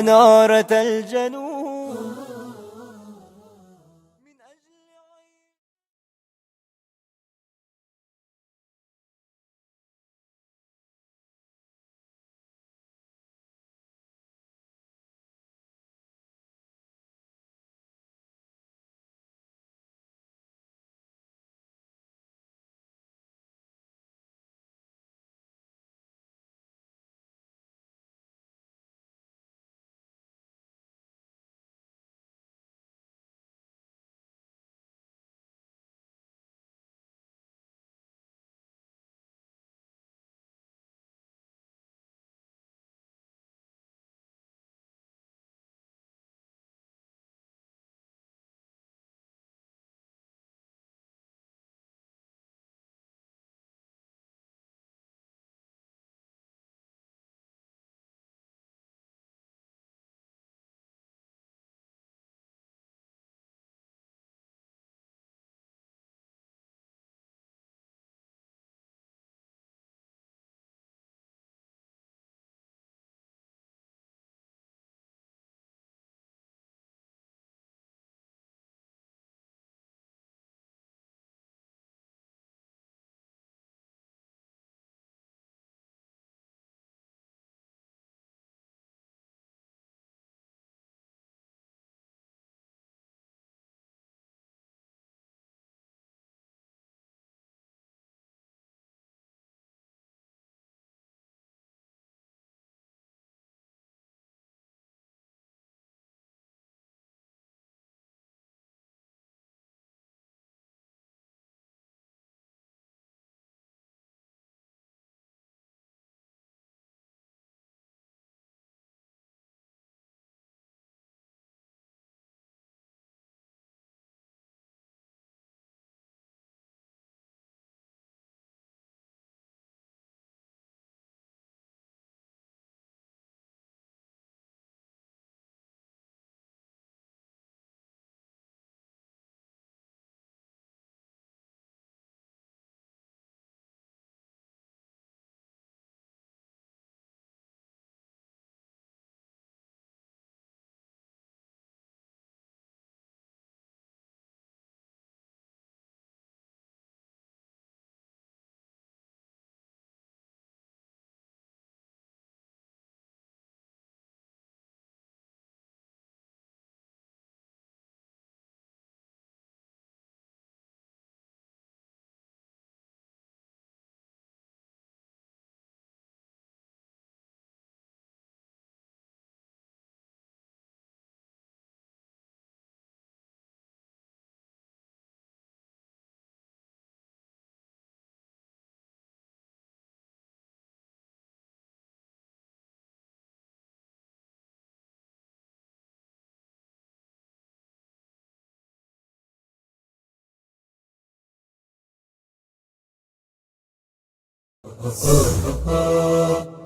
منارة الجنوب.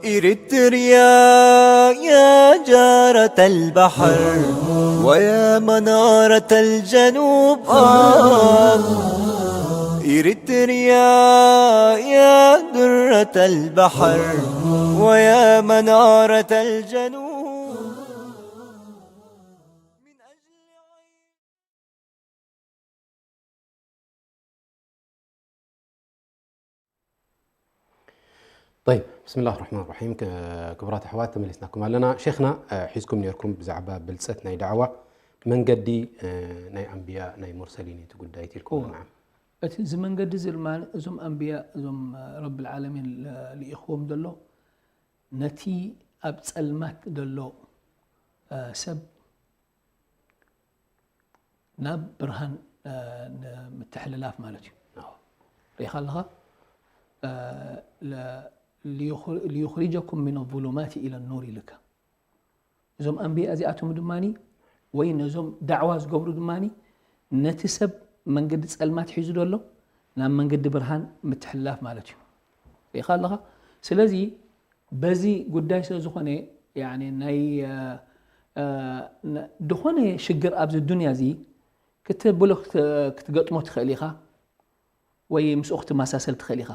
إريتريا يا جارة البحر ويا منارة الجنوب، آه. إريتريا يا درة البحر ويا منارة الجنوب. طيب، بسم الله الرحمن الرحيم. ك-، ክቡራት ኣሕዋት፣ ተመሊስናኩም ኣለና። ሼኽና፣ እ፣ ሒዝኩም ነርኩም ብዛዕባ ብልጸት ናይ ዳዕዋ፣ መንገዲ፣ እ፣ ናይ ኣንብያ፣ ናይ ሙርሰሊን እቲ ጉዳይ ትልኩም። እወ። ነዓም። እቲ፣ እዚ መንገዲ እዚ ድማ እዞም ኣንብያ፣ እዞም፣ እ፣ ረብል ዓለሚን ለ-፣ ልኢኽዎም ዘሎ፣ ነቲ ኣብ ጸልማት ዘሎ፣ እ፣ ሰብ ናብ ብርሃን፣ እ፣ ንምትሕልላፍ ማለት እዩ። ኣዎ። ርኢኻ ኣለኻ? እ፣ ለ-፣ ሊዩኽ-፣ ሊዩኽሪጀኩም ሚነ ዙሉማት ኢለ ኑር ኢልካ። እዞም ኣንብያ እዚኣቶም ድማኒ፣ ወይ ነዞም ዳዕዋ ዝገብሩ ድማኒ፣ ነቲ ሰብ መንገዲ ጸልማት ሒዙ ዘሎ ናብ መንገዲ ብርሃን ምትሕልላፍ ማለት እዩ። ርኢኻ ኣለኻ? ስለዚ በዚ ጉዳይ ስለ ዝኾነ፣ ያኒ ናይ፣ እ፣ እ፣ ን-፣ ዝኾነ ሽግር ኣብዚ ዱንያ እዚ ክትብሎ ክት-፣ ክትገጥሞ ትኽእል ኢኻ፣ ወይ ምስኡ ክትመሳሰል ትኽእል ኢኻ።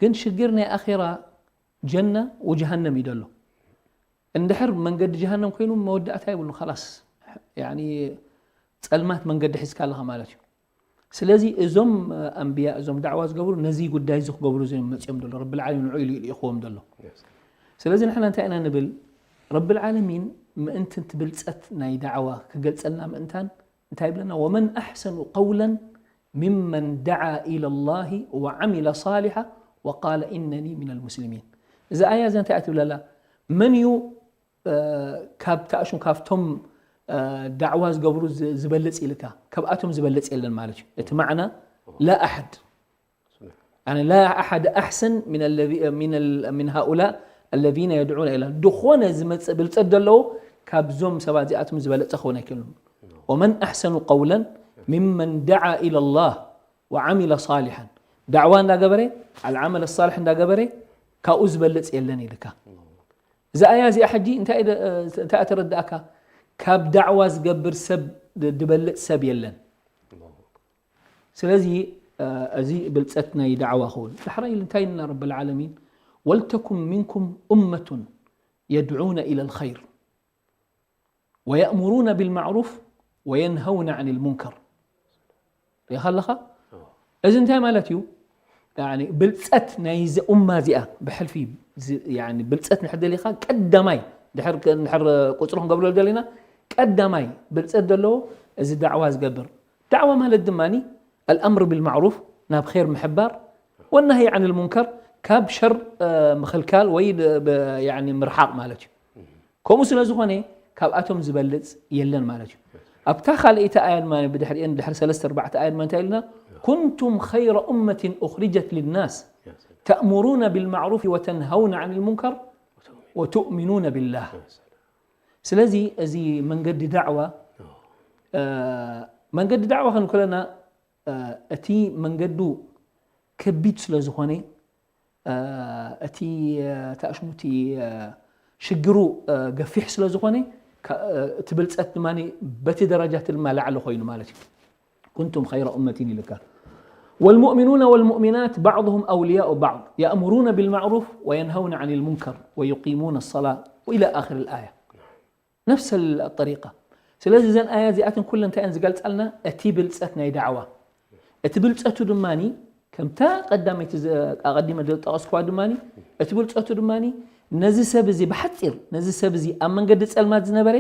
ግን ሽግር ናይ ኣኼራ ጀና ወጀሃነም እዩ ዘሎ። እንድሕር መንገዲ ጀሃነም ኮይኑ መወዳእታ የብሉ። ኸላስ፣ ያኒ፣ ጸልማት መንገዲ ሒዝካ ኣለኻ ማለት እዩ። ስለዚ እዞም ኣንብያ፣ እዞም ዳዕዋ ዝገብሩ ነዚ ጉዳይ እዚ ክገብሩ እዮም መጺኦም ዘሎ። ረብል ዓለሚን ንዑ ኢሉ ልኢኽዎም ዘሎ። ስለዚ ንሕና እንታይ ኢና ንብል? ረብል ዓለሚን ምእንቲ እቲ ብልጸት ናይ ዳዕዋ ክገልጸልና ምእንታን እንታይ ይብለና? "ወመን ኣሕሰኑ ቀውለን ሚመን ደዓ ኢለ ላሂ ወዓሚለ ሳሊሓ ወቃለ ኢነኒ ሚነል ሙስሊሚን." እዛ ኣያ እዚኣ እንታይ እያ ትብለላ? መን እዩ ካብ ታእሹም ካብቶም ዳዕዋ ዝገብሩ ዝበልጽ ኢልካ፣ ካብኣቶም ዝበልጽ የለን ማለት እዩ። እቲ ማዕና ላ ኣሐድ ላ ኣሐድ ኣሕሰን ምን ሃኡላ ኣለዚነ የድዑነ ኢላ፣ ዝኾነ ዝመጽእ ብልጸት ዘለዎ ካብዞም ሰባት እዚኣቶም ዝበለጸ ክኸውን ኣይክእልን። ወመን ኣሕሰኑ ቀውለን ሚመን ደዓ ኢለ ላህ ወዓሚለ ሳሊሐን፣ ዳዕዋ እንዳገበረ፣ ኣልዓመል ሳልሕ እንዳገበረ ካብኡ ዝበልጽ የለን ኢልካ። እዛ ኣያ እዚኣ ሕጂ እንታይ ደ-፣ እንታይ ተረዳእካ? ካብ ዳዕዋ ዝገብር ሰብ ድ-፣ ድበልጽ ሰብ የለን። ስለዚ እዚ ብልጸት ናይ ዳዕዋ ክውን። ዳሕራይ እንታይ ኢልና ረብል ዓለሚን? "ወልተኩን ሚንኩም ኡመቱን የድዑነ ኢለል ኸይር ወየእሙሩነ ቢልማዕሩፍ ወየንሀውነ ዓኒል ሙንከር።" ሪኢኻ ኣለኻ? እዚ እንታይ ማለት እዩ? ያኒ ብልጸት ናይዚ ኡማ እዚኣ ብሕልፊ ዝ-፣ ያኒ ብልጸት ንሕደሊኻ ቀዳማይ፣ ድሕር ክ-፣ እንድሕር ቁጽሪ ክንገብረሉ ደሊና፣ ቀዳማይ ብልጸት ዘለዎ እዚ ዳዕዋ ዝገብር። ዳዕዋ ማለት ድማኒ ኣልኣምር ቢልማዕሩፍ፣ ናብ ኸይር ምሕባር፣ ወናሂ ዓኒል ሙንከር፣ ካብ ሸር፣ እ፣ ምኽልካል ወይ ድ-፣ ብ-፣ ያኒ ምርሓቕ ማለት እዩ። ከምኡ ስለ ዝኾነ ካብኣቶም ዝበልጽ የለን ማለት እዩ። ኣብታ ካልኣይቲ ኣያ ድማ ብድሕሪኤን ድሕሪ ሰለስተ ኣርባዕተ ኣያ ድማ እንታይ ኢልና? "ኩንቱም ኸይረ ኡመትን ኡኽሪጀት ሊናስ ተእሙሩነ ቢልማዕሩፍ ወተንሃውነ ዓኒል ሙንከር ወቱእሚኑነ ቢላህ።" ስለዚ እዚ መንገዲ ዳዕዋ፣ እ፣ መንገዲ ዳዕዋ ክንብል ከለና፣ እ፣ እቲ መንገዱ ከቢድ ስለ ዝኾነ፣ እ፣ እቲ፣ እ፣ እቲ ኣሽሙቲ፣ እ፣ ሽግሩ፣ እ፣ ገፊሕ ስለ ዝኾነ፣ ካ-፣ እ፣ እቲ ብልጸት ድማ በቲ ደረጃ እቲ ድማ ላዕሊ ኮይኑ ማለት እዩ። ኩንቱም ኸይረ ኡመቲን ኢልካ። "ወልሙእሚኑነ ወልሙእሚናት ባዕዱሁም ኣውልያኡ ባዕድ፣ የእሙሩነ ቢልማዕሩፍ ወየንሀውነ ዓኒል ሙንከር ወዩቂሙነ ሰላ" ኢላ ኣኽር ኣያ። ነፍሰል ጠሪቃ። ስለዚ እዘን ኣያ እዚኣተን ኩለን እንታይ እየን ዝገልጻልና? እቲ ብልጸት ናይ ዳዕዋ። እቲ ብልጸቱ ድማኒ፣ ከምታ ቀዳመይቲ ዝ-፣ ኣቐዲመ ዝጠቐስኩዋ ድማኒ፣ እቲ ብልጸቱ ድማኒ፣ ነዚ ሰብ እዚ ብሓጺር፣ ነዚ ሰብ እዚ ኣብ መንገዲ ጸልማት ዝነበረ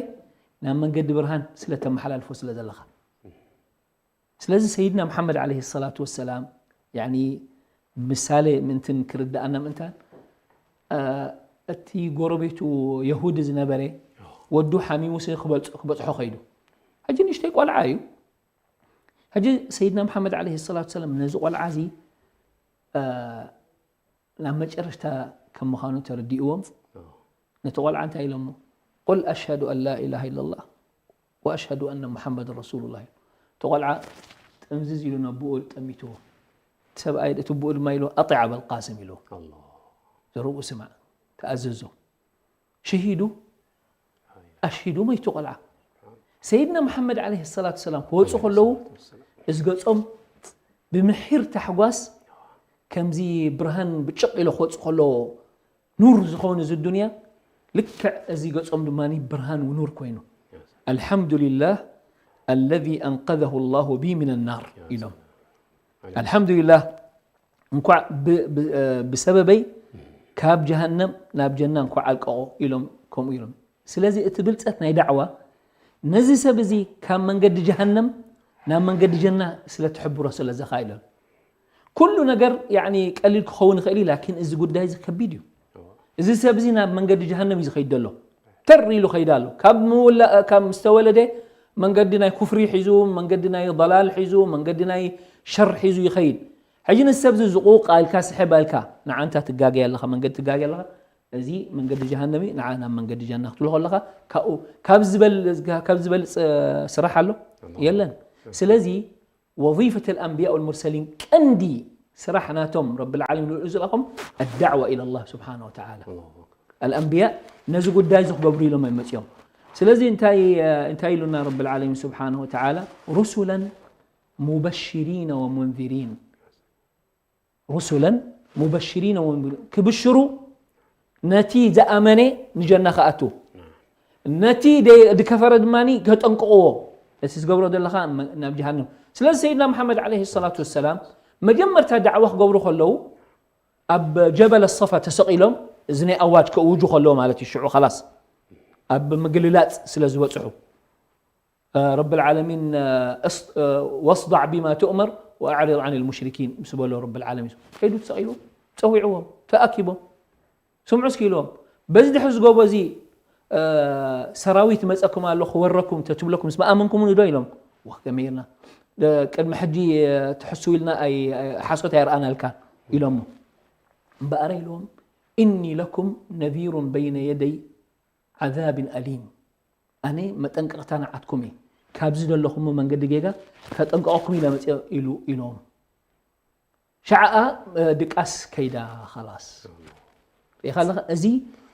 ናብ መንገዲ ብርሃን ስለ ተመሓላልፎ ስለ ዘለኻ። ስለዚ ሰይድና መሓመድ ዓለይሂ ሰላቱ ወሰላም፣ ያኒ፣ ምሳሌ ምእንትን ክርድኣና ምእንታን፣ እ፣ እቲ ጎረቤቱ የሁዲ ዝነበረ ወዱ ሓሚሙ ሲ ክበልጽ-፣ ክበጽሖ ከይዱ። ሕጂ ንእሽተይ ቆልዓ እዩ። ሕጂ ሰይድና መሓመድ ዓለይሂ ሰላቱ ወሰላም ነዚ ቆልዓ እዚ፣ እ፣ ናብ መጨረሽታ ከም ምዃኑ ተረዲእዎም፣ ነቲ ቆልዓ እንታይ ኢሎሞ? "ቁል ኣሽሀዱ ኣን ላ ኢላሃ ኢለላህ ወኣሽሀዱ ኣነ ሙሓመድ ረሱሉላህ" ኢሉ። እቲ ቆልዓ ጥምዝዝ ኢሉ ነብኡ ጠሚትዎ። እቲ ሰብኣይ፣ እቲ ብኡ ድማ ኢሉ፣ "ኣጢዕ ኣበል ቃስም" ኢሉ። ኣላህ። ዘረብኡ ስማዕ፣ ተኣዘዞ። ሽሂዱ፣ ኣሽሂዱ መይቱ ቆልዓ። ሰይድና መሓመድ ዓለይሂ ሰላቱ ሰላም ክወፁ ከለዉ፣ እዚ ገጾም ብምሒር ታሕጓስ፣ ከምዚ ብርሃን ብጭቕ ኢሎ ክወፁ ከሎ ኑር ዝኾነ እዚ ዱንያ፣ ልክዕ እዚ ገጾም ድማ ብርሃን ኑር ኮይኑ፣ "ኣልሓምዱሊላህ ኣለዚ ኣንቀዘሁ ላሁ ቢ ሚነ ናር" ኢሎም። ኣልሓምዱሊላህ፣ እንኳዕ ብ-፣ ብ-፣ እ፣ ብሰበበይ ካብ ጀሃነም ናብ ጀና እንኳዕ ኣልቀቖ ኢሎም፣ ከምኡ ኢሎም። ስለዚ እቲ ብልጸት ናይ ዳዕዋ ነዚ ሰብ እዚ ካብ መንገዲ ጀሃነም ናብ መንገዲ ጀና ስለ ትሕብሮ ስለ ዘኻ ኢሎም። ኩሉ ነገር፣ ያዕኒ፣ ቀሊል ክኸውን ይኽእል እዩ፣ ላኪን እዚ ጉዳይ እዚ ከቢድ እዩ። እዚ ሰብ እዚ ናብ መንገዲ ጀሃነም እዩ ዝኸይድ ዘሎ። ተር ኢሉ ኸይድ ኣሎ። ካብ ምውላ-፣ ካብ ምስ ተወለደ መንገዲ ናይ ኩፍሪ ሒዙ፣ መንገዲ ናይ ضላል ሒዙ፣ መንገዲ ናይ ሸር ሒዙ ይኸይድ። ሕጂ ንሰብ እዚ ዝቑቕ ኣልካ፣ ስሕብ ኣልካ፣ ንዓ ኣንታ ትጋገይ ኣለኻ፣ መንገዲ ትጋገይ ኣለኻ፣ እዚ መንገዲ ጀሃነም እዩ፣ ንዓ ናብ መንገዲ ጀና ክትብሎ ከለኻ፣ ካብኡ፣ ካብ ዝበል-፣ ካብ ዝበልጽ፣ እ፣ ስራሕ ኣሎ? ኣላሁ የለን። ኣክበር። ስለዚ ወዚፈት ኣልኣንብያ ወልሙርሰሊን ቀንዲ ስራሕ ናቶም ረብል ዓለሚን ንልኡ ዝለኣኾም ኣዳዕዋ ኢለላህ ስብሓነ ወተዓላ። ኣላሁ ኣክበር። ኣልኣንብያ ነዚ ጉዳይ እዚ ክገብሩ ኢሎም እዮም መፂኦም። ስለዚ እንታይ፣ እ፣ እንታይ ኢሉና ረብል ዓለሚን ስብሓነ ወተዓላ? ሩሱለን ሙበሽሪነ ወሙንዚሪን። ሩሱለን ሙበሽሪነ ወሙንዚሪን። ክብሽሩ ነቲ ዝኣመነ ንጀና ክኣቱ። ነቲ ደይ- ዝከፈረ ድማ ከጠንቅቕዎ። እቲ ዝገብሮ ዘለኻ መ- ናብ ጀሃነም። ስለዚ ሰይድና መሓመድ ዓለይሂ ሰላቱ ወሰላም መጀመርታ ዳዕዋ ክገብሩ ከለዉ ኣብ ጀበል ሰፋ ተሰቒሎም፣ እዚ ናይ ኣዋጅ ከእውጁ ከለዉ ማለት እዩ። ሽዑ ኸላስ ኣብ ምግልላጽ ስለ ዝበጽሑ፣ ረብ ልዓለሚን፣ ወስዳዕ ቢማ ትእመር ወኣዕሪድ ዓን ልሙሽሪኪን ምስ በሎ፣ ረብ ልዓለሚን ከይዱ ተሰቒሉ፣ ጸዊዕዎም፣ ተኣኪቦም፣ ስምዑ እስኪ ኢልዎም። በዚ ድሕሪ ዝጎቦ እዚ ሰራዊት መጸኩም ኣሎ ክወረኩም ተትብለኩም ምስ መኣመንኩም ዶ ኢሎም። ወህ ከመይ ኢልና ቅድሚ ሕጂ ትሕስው ኢልና፣ ሓሶት ኣይረኣናልካ ኢሎሞ። እምበኣረ ኢልዎም፣ እኒ ለኩም ነዚሩን በይነ የደይ ዓዛብን ኣሊም፣ ኣነ መጠንቀቕታ ንዓትኩም እየ፣ ካብዚ ዘለኹሞ መንገዲ ጌጋ ከጠንቀቐኩም ኢለ መፅኦ ኢሉ ኢሎም። ሸዓኣ ድቃስ ከይዳ ኸላስ። ሪኢኻ ኣለኻ፣ እዚ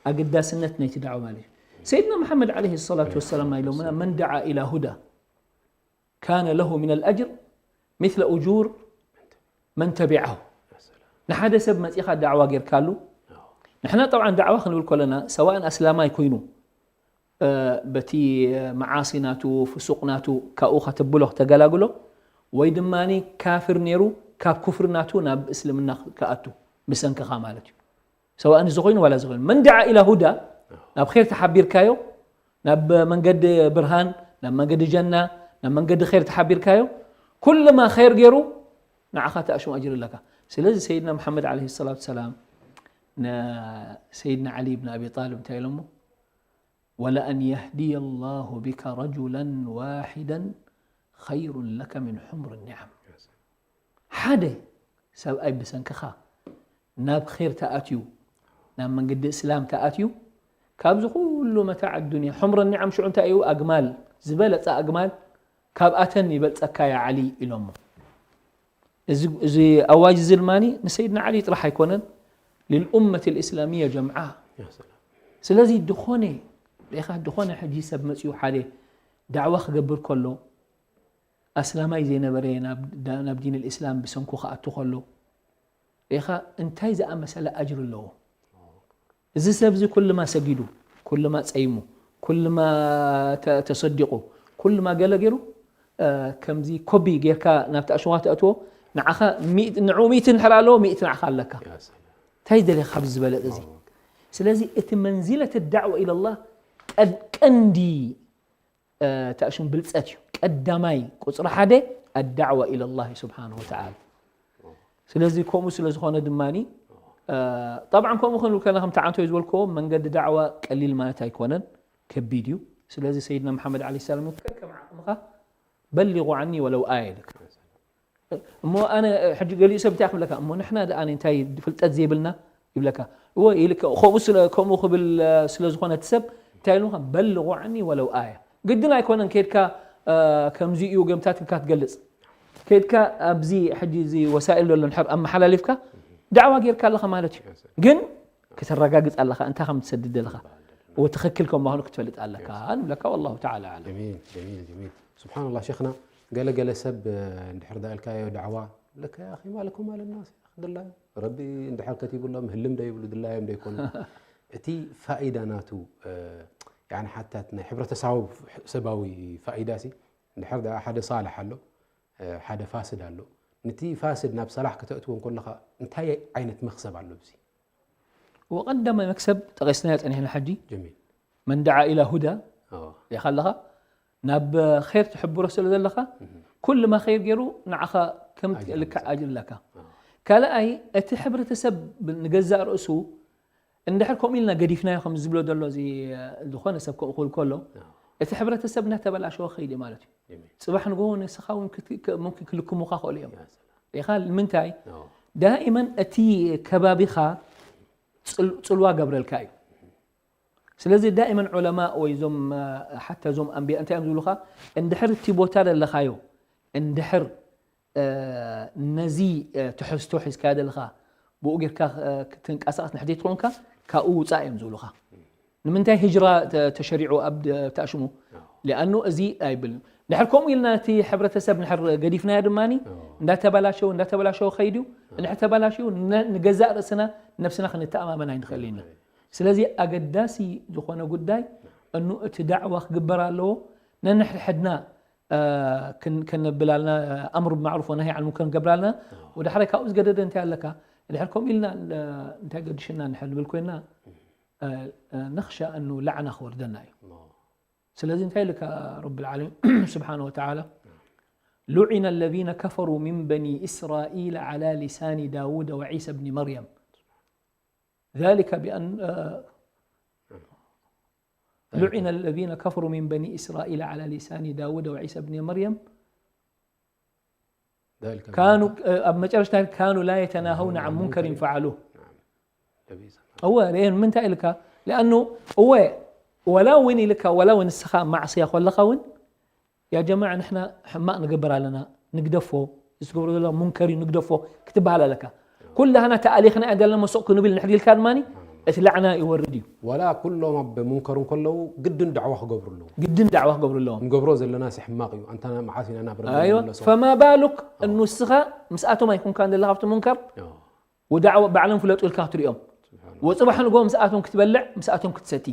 ኣገዳስነት ናይቲ ዳዕዋ ማለት እዩ። ሰይድና መሓመድ ዓለይሂ ሰላቱ ወሰላም ኢሎምና፣ መን ደዓ ኢላ ሁዳ ካነ ለሁ ሚነል ኣጅር ሚስለ ኡጁር መን ተቢዐሁ። ንሓደ ሰብ መፂኻ ዳዕዋ ጌርካሉ፣ ንሕና ጠብዓን ዳዕዋ ክንብል ከለና ሰዋእን ኣስላማይ ኮይኑ በቲ መዓሲ ናቱ ፍሱቕ ናቱ ካብኡ ከተብሎ ከተገላግሎ፣ ወይ ድማ ካፍር ነይሩ ካብ ኩፍሪ ናቱ ናብ እስልምና ክኣቱ ብሰንክኻ ማለት እዩ። ሰዋእን እዚ ኮይኑ ዋላ እዚ ኮይኑ መን ደዓ ኢላ ሁዳ፣ ናብ ር ተሓቢርካዮ፣ ናብ መንገዲ ብርሃን፣ ናብ መንገዲ ጀና፣ ናብ መንገዲ ር ተሓቢርካዮ፣ ኩልማ ር ገይሩ ንዓኻ ተኣሽሙ ኣጅር ኣለካ። ስለዚ ሰይድና መሓመድ ዓለይሂ ሰላቱ ሰላም ንሰይድና ዓሊ ብን ኣቢ ጣልብ እንታይ ኢሎሞ? ወለኣን የህድየ ላሁ ቢካ ረጁለን ዋሒደን ኸይሩን ለከ ምን ሑምር ኒዓም። ሓደ ሰብኣይ ብሰንክኻ ናብ ር ተኣትዩ፣ ናብ መንገዲ እስላም ተኣትዩ፣ ካብዚ ኩሉ መታዕ ኣዱንያ፣ ሑምር ኒዓም ሽዑ እንታይ እዩ? ኣግማል፣ ዝበለጸ ኣግማል ካብኣተን ይበልጸካ ያ ዓሊ ኢሎሞ። እዚ ኣዋጅ እዚ ድማ ንሰይድና ዓሊ ጥራሕ ኣይኮነን፣ ልልኡመት ልእስላሚያ ጀምዓ። ስለዚ ድኾነ ሪኢኻ፣ ድኾነ ሕጂ ሰብ መፅኡ ሓደ ዳዕዋ ክገብር ከሎ፣ ኣስላማይ ዘይነበረ ናብ ዲን ልእስላም ብሰንኩ ክኣቱ ከሎ፣ ሪኢኻ እንታይ ዝኣመሰለ ኣጅር ኣለዎ። እዚ ሰብ እዚ ኩልማ ሰጊዱ፣ ኩልማ ጸይሙ፣ ኩልማ ተሰዲቑ፣ ኩልማ ገለ ገይሩ፣ ከምዚ ኮቢ ጌርካ ናብቲ ኣሽዋ ተእትዎ፣ ንዓኻ ንዕኡ ሚእቲ እንድሕር ኣለዎ፣ ሚእቲ ንዓኻ ኣለካ። እንታይ ደሊኻ ካብዚ ዝበለጠ እዚ? ስለዚ እቲ መንዚለት ዳዕዋ ኢለላህ ቀንዲ ተእሽም ብልጸት እዩ። ቀዳማይ ቁጽሪ ሓደ ኣዳዕዋ ኢለላህ ስብሓን ወተዓላ። ስለዚ ከምኡ ስለ ዝኾነ ድማ፣ ጠብዓን ከምኡ ክንብል ከለና ከምቲ ዓንቶይ ዝበልክዎ መንገዲ ዳዕዋ ቀሊል ማለት ኣይኮነን፣ ከቢድ እዩ። ስለዚ ሰይድና መሓመድ ዓለይሂ ሰላም ከከም ዓቕምኻ በሊቑ ዓኒ ወለው ኣየ ኢልካ። እሞ ኣነ ሕጂ ገሊኡ ሰብ እንታይ ክብለካ፣ እሞ ንሕና ደኣ እንታይ ፍልጠት ዘይብልና ይብለካ። እወ ኢልካ፣ ከምኡ ስለ፣ ከምኡ ክብል ስለ ዝኾነ እቲ ሰብ እንታይ ኢሉካ፣ በልቑ ዓኒ ወለው ኣያ። ግድን ኣይኮነን ከይድካ ከምዚ እዩ ገምታት ኢልካ ትገልጽ። ከይድካ ኣብዚ ሕጂ እዚ ወሳኢል ዘሎ እንድሕር ኣመሓላሊፍካ ዳዕዋ ጌርካ ኣለኻ ማለት እዩ። ግን ከተረጋግጽ ኣለኻ እንታይ ከም ትሰድድ ዘለኻ። እወ ትኽክል ከም ምዃኑ ክትፈልጥ ኣለካ ንብለካ። ወላሁ ተዓላ ኣዕለም። ጀሚል፣ ጀሚል፣ ጀሚል። ሱብሓነላህ ሸኽና፣ ገለ ገለ ሰብ እንድሕር ዳእልካዮ ዳዕዋ ለካ ያ ኣኺ ማለኩም ማለት ናስ ድላዮም ረቢ እንድሕር ከቲቡሎም ህልም ዶ ይብሉ ድላዮም ዶ ይኮኑ። እቲ ፋኢዳ ናቱ ያኒ ሓታት ናይ ሕብረተሰባዊ ሰባዊ ፋኢዳ ሲ እንድሕር ደኣ ሓደ ሳልሕ ኣሎ፣ ሓደ ፋስድ ኣሎ። ነቲ ፋስድ ናብ ሰላሕ ከተእትዎ እንከለኻ እንታይ ዓይነት መክሰብ ኣሎ ብዚ? ወቀዳማይ መክሰብ ጠቒስናዮ ጸኒሕና ሕጂ። ጀሚል። መን ደዓ ኢላ ሁዳ ሪኢኻ ኣለኻ፣ ናብ ኸይር ትሕብሮ ስለ ዘለኻ ኩልማ ኸይር ገይሩ ንዓኻ ከም ልክዕ ኣጅር ኣለካ። ካልኣይ እቲ ሕብረተሰብ ንገዛእ ርእሱ እንድሕር ከምኡ ኢልና ገዲፍናዮ ከም ዝብሎ ዘሎ እዚ ዝኾነ ሰብ ከምኡ ክብል ከሎ እቲ ሕብረተሰብ እናተበላሸወ ኸይድ ማለት እዩ። ጽባሕ ንግሆ ንስኻ እውን ሙምኪን ክልክሙኻ ኸእሉ እዮም። ኢኻ ንምንታይ ዳኢመን እቲ ከባቢኻ ጽልዋ ገብረልካ እዩ። ስለዚ ዳኢመን ዑለማእ ወይ ዞም ሓታ ዞም ኣንብያ እንታይ እዮም ዝብሉኻ? እንድሕር እቲ ቦታ ዘለኻዮ እንድሕር ነዚ ትሕዝቶ ሒዝካዮ ዘለኻ ብኡ ጌርካ ክትንቀሳቐስ ንሕደይ ትኾንካ ካብኡ ውፃእ እዮም ዝብሉኻ። ንምንታይ ህጅራ ተሸሪዑ ኣብ ተኣሽሙ? ሊኣኑ እዚ ኣይብልን። ድሕር ከምኡ ኢልና እቲ ሕብረተሰብ ድሕር ገዲፍናዮ ድማ እንዳተበላሸው እንዳተበላሸው ከይዱ። እንድሕር ተበላሽዩ ንገዛእ ርእስና ነብስና ክንተኣማመን ኣይንኽእል ኢና። ስለዚ ኣገዳሲ ዝኾነ ጉዳይ እኑ እቲ ዳዕዋ ክግበር ኣለዎ። ነንሕድሕድና፣ እ፣ ክን-፣ ከነብል ኣለና፣ እ፣ ኣምር ብማዕሩፍ ወነህይ ዓን ሙንከር ክንገብር ኣለና። ወደ ሓራይ ካብኡ ዝገደደ እንታይ ኣለካ? ድሕር ከምኡ ኢልና፣ እ፣ እንታይ ገድሽና እንድሕር ንብል ኮይና፣ እ፣ እ፣ ነኽሻ እኑ ላዕና ክወርደና እዩ። ስለዚ እንታይ ኢልካ ረብል ዓለሚን ስብሓነ ወተዓላ፣ لعن الذين كفروا من بني إسرائيل على لسان داود وعيسى ابن مريم. ذلك بأن، آه، لعن الذين كفروا من بني إسرائيل على لسان داود وعيسى ابن مريم. ذلك كانوا، آه، ኣብ መጨረሽታ كانوا لا يتناهون عن منكر فعلوه. ለቢሳ እወ ርኤን ምንታይ ኢልካ? لأنه እወ ወላ እውን ኢልካ ወላ እውን ንስኻ ማዕስያ ከለኻ እውን ያ ጀማዓ ንሕና ሕማቕ ንገብር ኣለና፣ ንግደፎ፣ እዚ ትገብሮ ዘሎ ሙንከር እዩ ንግደፎ ክትበሃል ኣለካ። ኩላህና ተኣሊኽና እያ ዘለና መሶቕ ክንብል ንሕድ ኢልካ ድማ እቲ ላዕና ይወርድ እዩ። ወላ ኩሎም ኣብ ሙንከር እንከለዉ ግድን ዳዕዋ ክገብሩ ኣለዉ። ግድን ዳዕዋ ክገብሩ ኣለዎም። ንገብሮ ዘለና ሲ ሕማቕ እዩ። ኣንታ መዓስ ኢና ናብ ረቢ ኣይወ ንምለሶ? فما بالك እኑ ንስኻ ምስኣቶም ኣይኮንካን ዘለኻ ኣብቲ ሙንከር ኣዎ። ወዳዕዋ ባዕሎም ፍለጡ ኢልካ ክትሪኦም ስብሓን ወፅባሕ ንግሆ ምስኣቶም ክትበልዕ ምስኣቶም ክትሰቲ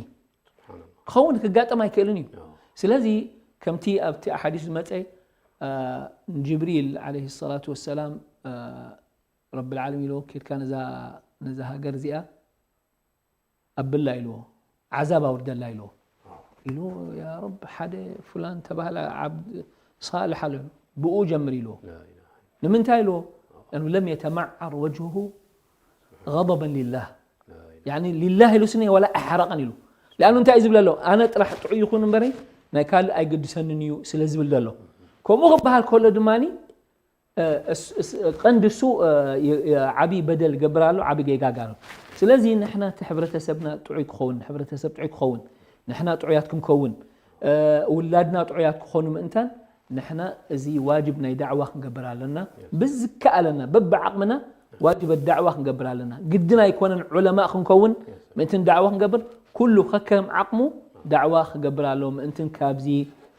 ስብሓን ክኸውን ክጋጠም ኣይክእልን እዩ። ኣዎ። ስለዚ ከምቲ ኣብቲ ኣሓዲስ ዝመፀ አ፣ ንጅብሪል ዓለይሂ ሰላቱ ወሰላም አ፣ ረብል ዓለሚን ኢልዎ ኬድካ ነዛ ነዛ ሃገር እዚኣ ኣብላ ኢልዎ ዓዛብ ኣውርደላ ኢልዎ ኢሉ ያ ረብ ሓደ ፍላን ተባህላ ዓብድ ሳልሕ ኣሎ ብኡ ጀምር ኢልዎ ንምንታይ ኢልዎ لأنه لم يتمعر وجهه غضبا لله يعني لله ኢሉ ስኒ ወላ ኣሕረቐን ኢሉ لأنه እንታይ እዩ ዝብል ኣሎ ኣነ ጥራሕ ጥዑይ ይኹን እምበረይ ናይ ካልእ ኣይግድሰንን እዩ ስለ ዝብል ዘሎ ከምኡ ክበሃል ከሎ ድማ ቀንዲ እሱ ዓብይ በደል ገብር ኣሎ ዓብይ ጌጋ ጋር ስለዚ ንሕና እቲ ሕብረተሰብና ጥዑይ ክኸውን ሕብረተሰብ ጥዑይ ክኸውን ንሕና ጥዑያት ክንከውን ውላድና ጥዑያት ክኾኑ ምእንታን ንሕና እዚ ዋጅብ ናይ ዳዕዋ ክንገብር ኣለና ብዝከኣለና በብዓቕምና ዋጅብ ዳዕዋ ክንገብር ኣለና ግድን ኣይኮነን ዑለማእ ክንከውን ምእንትን ዳዕዋ ክንገብር ኩሉ ከከም ዓቕሙ ዳዕዋ ክገብር ኣለዎ ምእንትን ካብዚ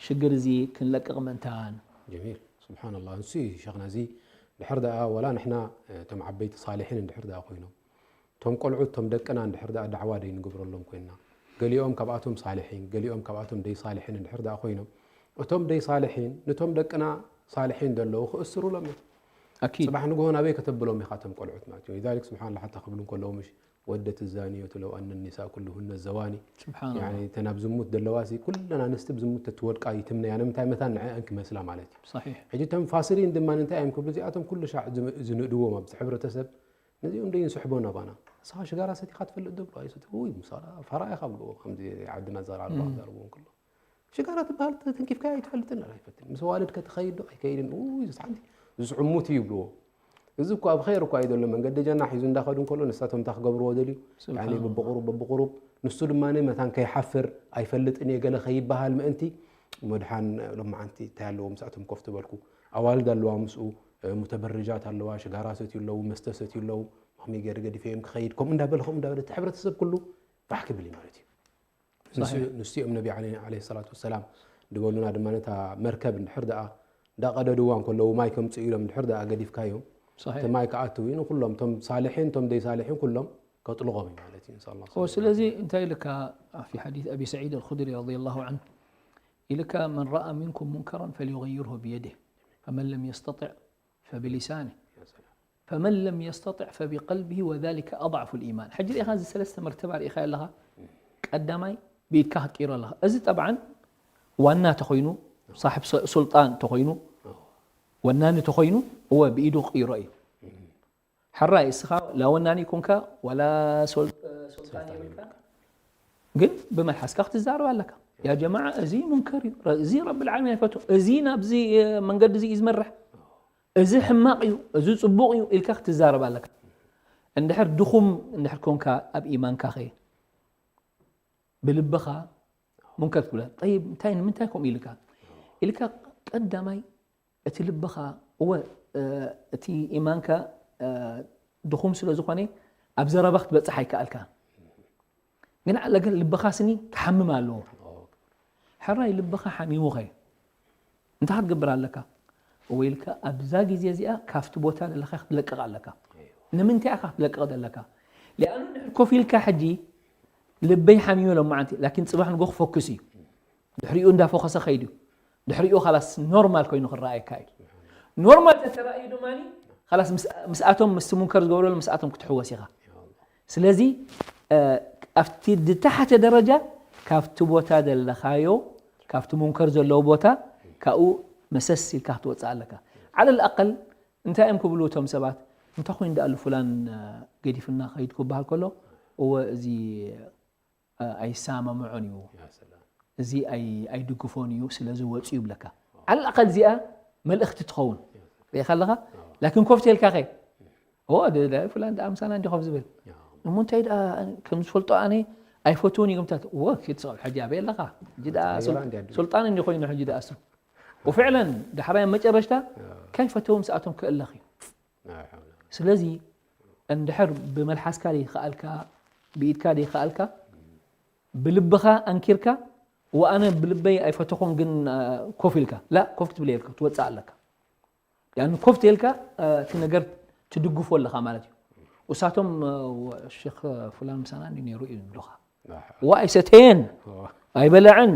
ሽግር እዚ ክንለቅቕ ምእንታን ጀሚል ስብሓንላ ንሱ እዩ ሸኽና እዚ ድሕር ደኣ ወላ ንሕና እቶም ዓበይቲ ሳልሒን እንድሕር ደኣ ኮይኖም እቶም ቆልዑት እቶም ደቅና እንድሕር ደኣ ዳዕዋ ደይ ንገብረሎም ኮይንና ገሊኦም ካብኣቶም ሳልሒን ገሊኦም ካብኣቶም ደይ ሳልሒን እንድሕር ደኣ ኮይኖም እቶም ደይ ሳልሒን ንቶም ደቅና ሳልሒን ዘለዉ ክእስሩሎም እዮም ኣኪድ ፅባሕ ንግሆ ናበይ ከተብሎም ኢኻ እቶም ቆልዑት ማለት እዩ ሊዛሊክ ስብሓንላ ሓታ ክብሉ እንከለዉ ምሽ ወደት ዛኒየቱ ለው ኣነ ኒሳ ኩሉሁነ ዘዋኒ ስብሓንላ ተን ኣብ ዝሙት ዘለዋ ሲ ኩለን ኣንስቲ ብዝሙት ተትወድቃ ይትምነያ ንምንታይ መታን ንዐአን ክመስላ ማለት እዩ صحيح ሕጂ እቶም ፋሲሊን ድማ እንታይ እዮም ክብሉ እዚኣቶም ኩሉ ሻዕ ዝም- ዝንእድዎም ኣብዚ ሕብረተሰብ ነዚኦም ዶ ይንስሕቦ ናባና ንስኻ ሽጋራ ሰቲኻ ትፈልጥ ዶ ብሎ ኣይሰቲ ውይ ምሳላ ፋራ ኢኻ ብልዎ ከምዚ ዓድና ዘራርባ ክዛርብዎ እንከሎ ሽጋራ ትበሃል ተንኪፍካ ኣይትፈልጥን ኣይፈትን ምስ ዋልድ ከትኸይድ ዶ ኣይከይድን ውይ ዝስሓንቲ ዝስዕሙት እዩ ይብልዎ እዚ እኮ ኣብ ኸይር እኳ እዩ ዘሎ መንገዲ ጀና ሒዙ እንዳኸዱ እንከሎ ንሳቶም እንታይ ክገብርዎ ደልዩ ያኒ ስብሓንላ በብቁሩብ በብቁሩብ ንሱ ድማ መታን ከይሓፍር ኣይፈልጥን እየ ገለ ከይበሃል ምእንቲ እሞ ድሓን ሎማዓንቲ እንታይ ኣለዎ ምስኣቶም ኮፍ ትበልኩ ኣዋልድ ኣለዋ ምስኡ ሙተበርጃት ኣለዋ ሽጋራ ሰትዩ ኣለዉ መስተ ሰትዩ ኣለዉ ከመይ ገይረ ገዲፈ እዮም ክኸይድ ከምኡ እንዳበለ ከምኡ እንዳበለ እቲ ሕብረተሰብ ኩሉ ፋሕ ክብል እዩ ማለት እዩ ንሱ- صحيح ንሱ እዮም ነቢ ዓለ ሰላት ወሰላም ዝበሉና ድማ ነታ መርከብ እንድሕር ደኣ እንዳቐደድዋ እንከለዉ ማይ ከምፅኡ ኢሎም እንድሕር ደኣ ገዲፍካዮም እቲ صحيح ማይ ክኣትው እዩ ንኩሎም እቶም ሳልሒን እቶም ደይ ሳልሒን ኩሎም ከጥልቖም እዩ ማለት እዩ ንስኣላ هو ስለዚ እንታይ ኢልካ في حديث أبي سعيد الخدري رضي الله عنه ኢልካ من رأى منكم منكرا فليغيره بيده فمن لم يستطع فبلسانه فمن لم يستطع فبقلبه وذلك أضعف الإيمان ሕጂ ርኢኻ እዚ ሰለስተ መርተባ ርኢኻ ኣለኻ ቀዳማይ ብኢድካ ክትቅይሮ ኣለኻ እዚ ጠብዓን ዋና ተኾይኑ ሳሕብ ሱ- ሱልጣን ተኾይኑ ወናኒ ተኾይኑ እወ ብኢዱ ክቅይሮ እዩ ሕራይ እስኻ ላወናኒ ይኮንካ ዋላ ሱል- ሱልጣን ይብልካ ግን ብመልሓስካ ክትዛረብ ኣለካ ያ ጀማዓ እዚ ሙንከር እዩ ረ- እዚ ረቢ ልዓለሚን ኣይፈቱ እዚ ናብዚ መንገዲ እዚ እዩ ዝመርሕ እዚ ሕማቕ እዩ እዚ ፅቡቕ እዩ ኢልካ ክትዛረብ ኣለካ እንድሕር ድኹም እንድሕር ኮንካ ኣብ ኢማንካ ኸ ብልብኻ ሙንከር ትብላ ጠይብ እንታይ ንምንታይ ከምኡ ኢልካ ኢልካ ቀዳማይ እቲ ልብኻ እወ እቲ ኢማንካ ድኹም ስለ ዝኾነ ኣብ ዘረባ ክትበፅሕ ኣይከኣልካ ግን ዓለገ ልብኻ ስኒ ክሓምም ኣለዎ ሕራይ ልብኻ ሓሚሙኸ እንታይ ክትገብር ኣለካ ወይ ኢልካ ኣብዛ ግዜ እዚኣ ካብቲ ቦታ ዘለካ ክትለቅቕ ኣለካ ንምንታይ ኢኻ ክትለቅቕ ዘለካ ሊኣኑ ድሕር ኮፍ ኢልካ ሕጂ ልበይ ሓሚሙ ሎማዓንቲ ላኪን ፅባሕ ንጎ ክፎክስ እዩ። ድሕሪኡ እንዳፎከሰ ከይዱ ድሕሪኡ ላስ ኖርማል ኮይኑ ክረኣየካ እዩ። ኖርማል ተተረኣዩ ድማ ላስ ምስኣቶም ምስ ሙንከር ዝገብረሉ ምስኣቶም ክትሕወስ ኢኻ። ስለዚ ኣብቲ ዝተሓተ ደረጃ ካብቲ ቦታ ዘለኻዮ ካብቲ ሙንከር ዘለዎ ቦታ ካብኡ መሰስ ኢልካ ክትወፅእ ኣለካ። ዓለል ኣቀል እንታይ እዮም ክብሉ እቶም ሰባት እንታይ ኮይኑ ደኣሉ ፍላን ገዲፍና ከይድ ክበሃል ከሎ እወ እዚ ኣይሰማምዖን እዩ እዚ ኣይድግፎን እዩ ስለዚ ወፂኡ ይብለካ። ዓለል ኣቀል እዚኣ መልእኽቲ ትኸውን ርኢኻ ኣለኻ። ላኪን ኮፍ ተልካ ኸ ፍላን ደኣ ምሳና እንዲ ኮፍ ዝብል እሞ እንታይ ደኣ ከም ዝፈልጦ ኣነ ኣይፈትውን እዩ ግምታት ወ ክትስቕ ሕጂ ኣበይ ኣለኻ ሕጂ ደኣ ሱልጣን እንዲ ኮይኑ ሕጂ ደኣ እሱ ወፍዕለን ዳሕራይ መጨረሽታ ከይፈተዎም ሰኣቶም ክእለኽ እዩ። ስለዚ እንድሕር ብመልሓስካ ደይከኣልካ ብኢድካ ደይከኣልካ ብልብኻ ኣንኪርካ ወኣነ ብልበይ ኣይፈተኹን ግን ኮፍ ኢልካ ላ ኮፍ ክትብል የብልካ ክትወፅእ ኣለካ። ያን ኮፍ ተልካ እቲ ነገር ትድግፎ ኣለኻ ማለት እዩ። እሳቶም ሼክ ፍላን ምሳና እንዲ ነይሩ እዩ ዝብሉኻ። ዋ ኣይሰተየን ኣይበለዐን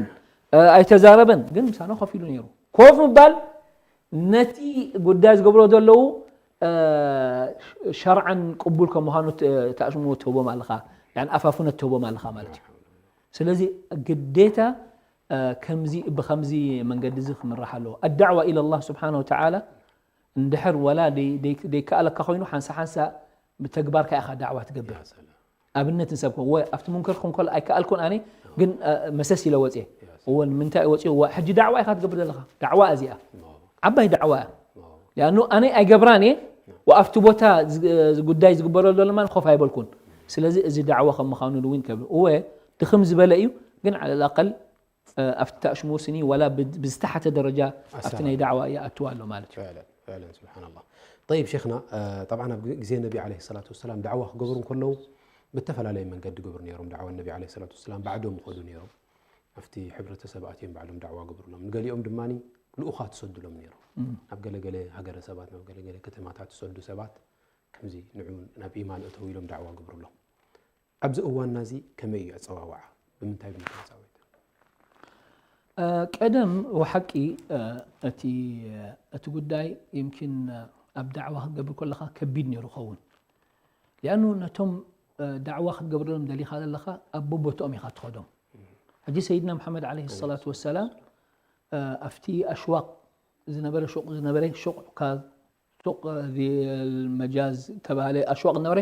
ኣይተዛረበን ግን ምሳና ኮፍ ኢሉ ነይሩ። ኮፍ ምባል ነቲ ጉዳይ ዝገብሮ ዘለዉ ሸርዓን ቅቡል ከም ምዃኑ ተኣሽሙ ትህቦም ኣለኻ ኣፋፉነት ትህቦም ኣለኻ ማለት እዩ። ስለዚ ግዴታ ከምዚ ብከምዚ መንገዲ እዚ ክምራሕ ኣለዎ ኣዳዕዋ ኢለ ላ ስብሓን ወተዓላ እንድሕር ወላ ደይከኣለካ ኮይኑ ሓንሳ ሓንሳ ብተግባርካ ኢኻ ዳዕዋ ትገብር። ኣብነት ንሰብ ኮ ወ ኣብቲ ሙንከር ክኾን ከሎ ኣይከኣልኩን ኣነ ግን መሰስ ኢለ ወፅየ እወ ንምንታይ ወፅየ ወ ሕጂ ዳዕዋ ኢኻ ትገብር ዘለኻ ዳዕዋ እዚኣ ዓባይ ዳዕዋ እያ። ሊኣኑ ኣነ ኣይገብራን እየ ወኣብቲ ቦታ ጉዳይ ዝግበረሉ ለማ ኮፍ ኣይበልኩን። ስለዚ እዚ ዳዕዋ ከም ምዃኑ እውን ከብል እወ ድኽም ዝበለ እዩ ግን ዓለል ኣቀል ኣብቲ ተኣሽሙ ስኒ ዋላ ብዝተሓተ ደረጃ ኣብቲ ናይ ዳዕዋ ይኣትዋ ኣሎ ማለት እዩ። فعلا سبحان الله. طيب شيخنا طبعا ኣብ ግዜ ነቢ عليه الصلاة والسلام ዳዕዋ ክገብሩ እንከለዉ ብተፈላለየ መንገዲ ገብሩ ነይሮም ዳዕዋ ነቢ عليه الصلاة والسلام ባዕዶም ይኸዱ ነይሮም ኣብቲ ሕብረተሰብ ኣትዮም ባዕሎም ዳዕዋ ገብሩሎም ንገሊኦም ድማ ልኡኻት ትሰዱሎም ነይሮም ናብ ገለገለ ሃገረሰባት ናብ ገለገለ ከተማታት ትሰዱ ሰባት ከምዚ ንዑ ናብ ኢማን እተው ኢሎም ዳዕዋ ገብሩሎም ኣብዚ እዋንና እዚ ከመይ እዩ ኣጸዋውዓ? ብምንታይ ብምንታይ ኣጻዊዕካ? ቀደም ወሓቂ እቲ እቲ ጉዳይ ይምኪን ኣብ ዳዕዋ ክትገብር ከለኻ ከቢድ ነይሩ ኸውን ሊኣኑ ነቶም ዳዕዋ ክትገብረሎም ደሊኻ ዘለኻ ኣብ በቦትኦም ኢኻ ትኸዶም። ሕጂ ሰይድና መሓመድ ዓለይሂ ሰላቱ ወሰላም ኣብቲ ኣሽዋቅ ዝነበረ ሹቅ ዝነበረ ሹቅ ካብ ሱቅ ዚል መጃዝ ተባህለ ኣሽዋቅ ነበረ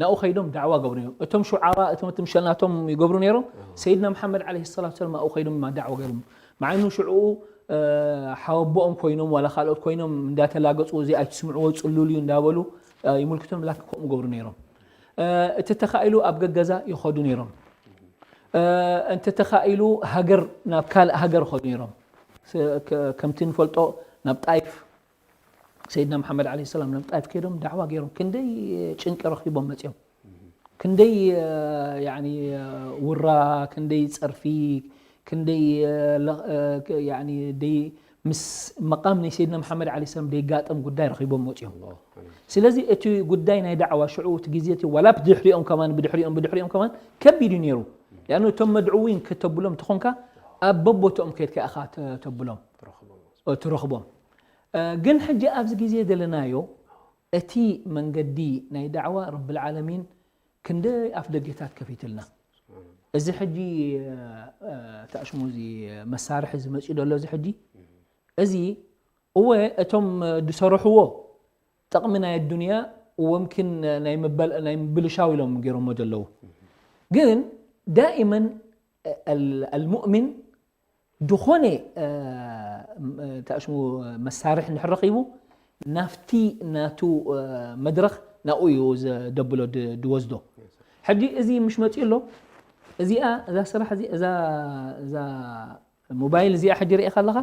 ናብኡ ከይዶም ዳዕዋ ገብሩ እዮም። እቶም ሹዓራ እቶም እቲ ምሸል ናቶም ይገብሩ ነይሮም። ሰይድና መሓመድ ዓለይሂ ሰላቱ ወሰላም ኣብኡ ከይዶም ድማ ዳዕዋ ገይሮም። መዓኑ ሽዑኡ ሓወቦኦም ኮይኖም ዋላ ካልኦት ኮይኖም እንዳተላገፁ እዚ ኣይትስምዕዎ ፅሉል እዩ እንዳበሉ ይምልክቶም ላኪን ከምኡ ገብሩ ነይሮም። እንተተኻኢሉ ኣብ ገገዛ ይኸዱ ነይሮም። እንተተኻኢሉ ሃገር ናብ ካልእ ሃገር ይኸዱ ነይሮም። ከምቲ ንፈልጦ ናብ ጣይፍ ሰይድና መሓመድ ዓለይሂ ሰላም ናብ ጣይፍ ከይዶም ዳዕዋ ገይሮም ክንደይ ጭንቂ ረኺቦም መፅዮም። ክንደይ ያኒ ውራ ክንደይ ፀርፊ ክንደይ ያኒ ደይ ምስ መቃም ናይ ሰይድና መሓመድ ዓለይሂ ሰላም ደይጋጠም ጉዳይ ረኺቦም መፅዮም። ስለዚ እቲ ጉዳይ ናይ ዳዕዋ ሽዑ እቲ ግዜ እቲ ዋላ ብድሕሪኦም ከማን ብድሕሪኦም ብድሕሪኦም ከማን ከቢድ እዩ ነይሩ። ያኒ እቶም መድዕዊን ከተብሎም ተኾንካ ኣብ በቦትኦም ከይድካ ኢኻ ተብሎም ትረኽቦም። ግን ሕጂ ኣብዚ ግዜ ዘለናዮ እቲ መንገዲ ናይ ዳዕዋ ረብል ዓለሚን ክንደይ ኣፍ ደጌታት ከፊትልና። እዚ ሕጂ ተኣሽሙ እዚ መሳርሒ ዝመፅኡ ዘሎ እዚ ሕጂ እዚ እወ እቶም ዝሰርሕዎ ጥቕሚ ናይ ኣዱንያ እወ ምኪን ናይ ምብልሻው ኢሎም ገይሮሞ ዘለዉ። ግን ዳኢመን ኣልሙእሚን ዝኾነ ተኣሽሙ መሳርሒ እንድሕር ረኺቡ ናብቲ ናቱ መድረኽ ናብኡ እዩ ዘደብሎ ዝወስዶ። ሕጂ እዚ ምሽ መፂኡ ኣሎ እዚኣ እዛ ስራሕ እዚ እዛ እዛ ሞባይል እዚኣ ሕጂ ርኢኻ ኣለኻ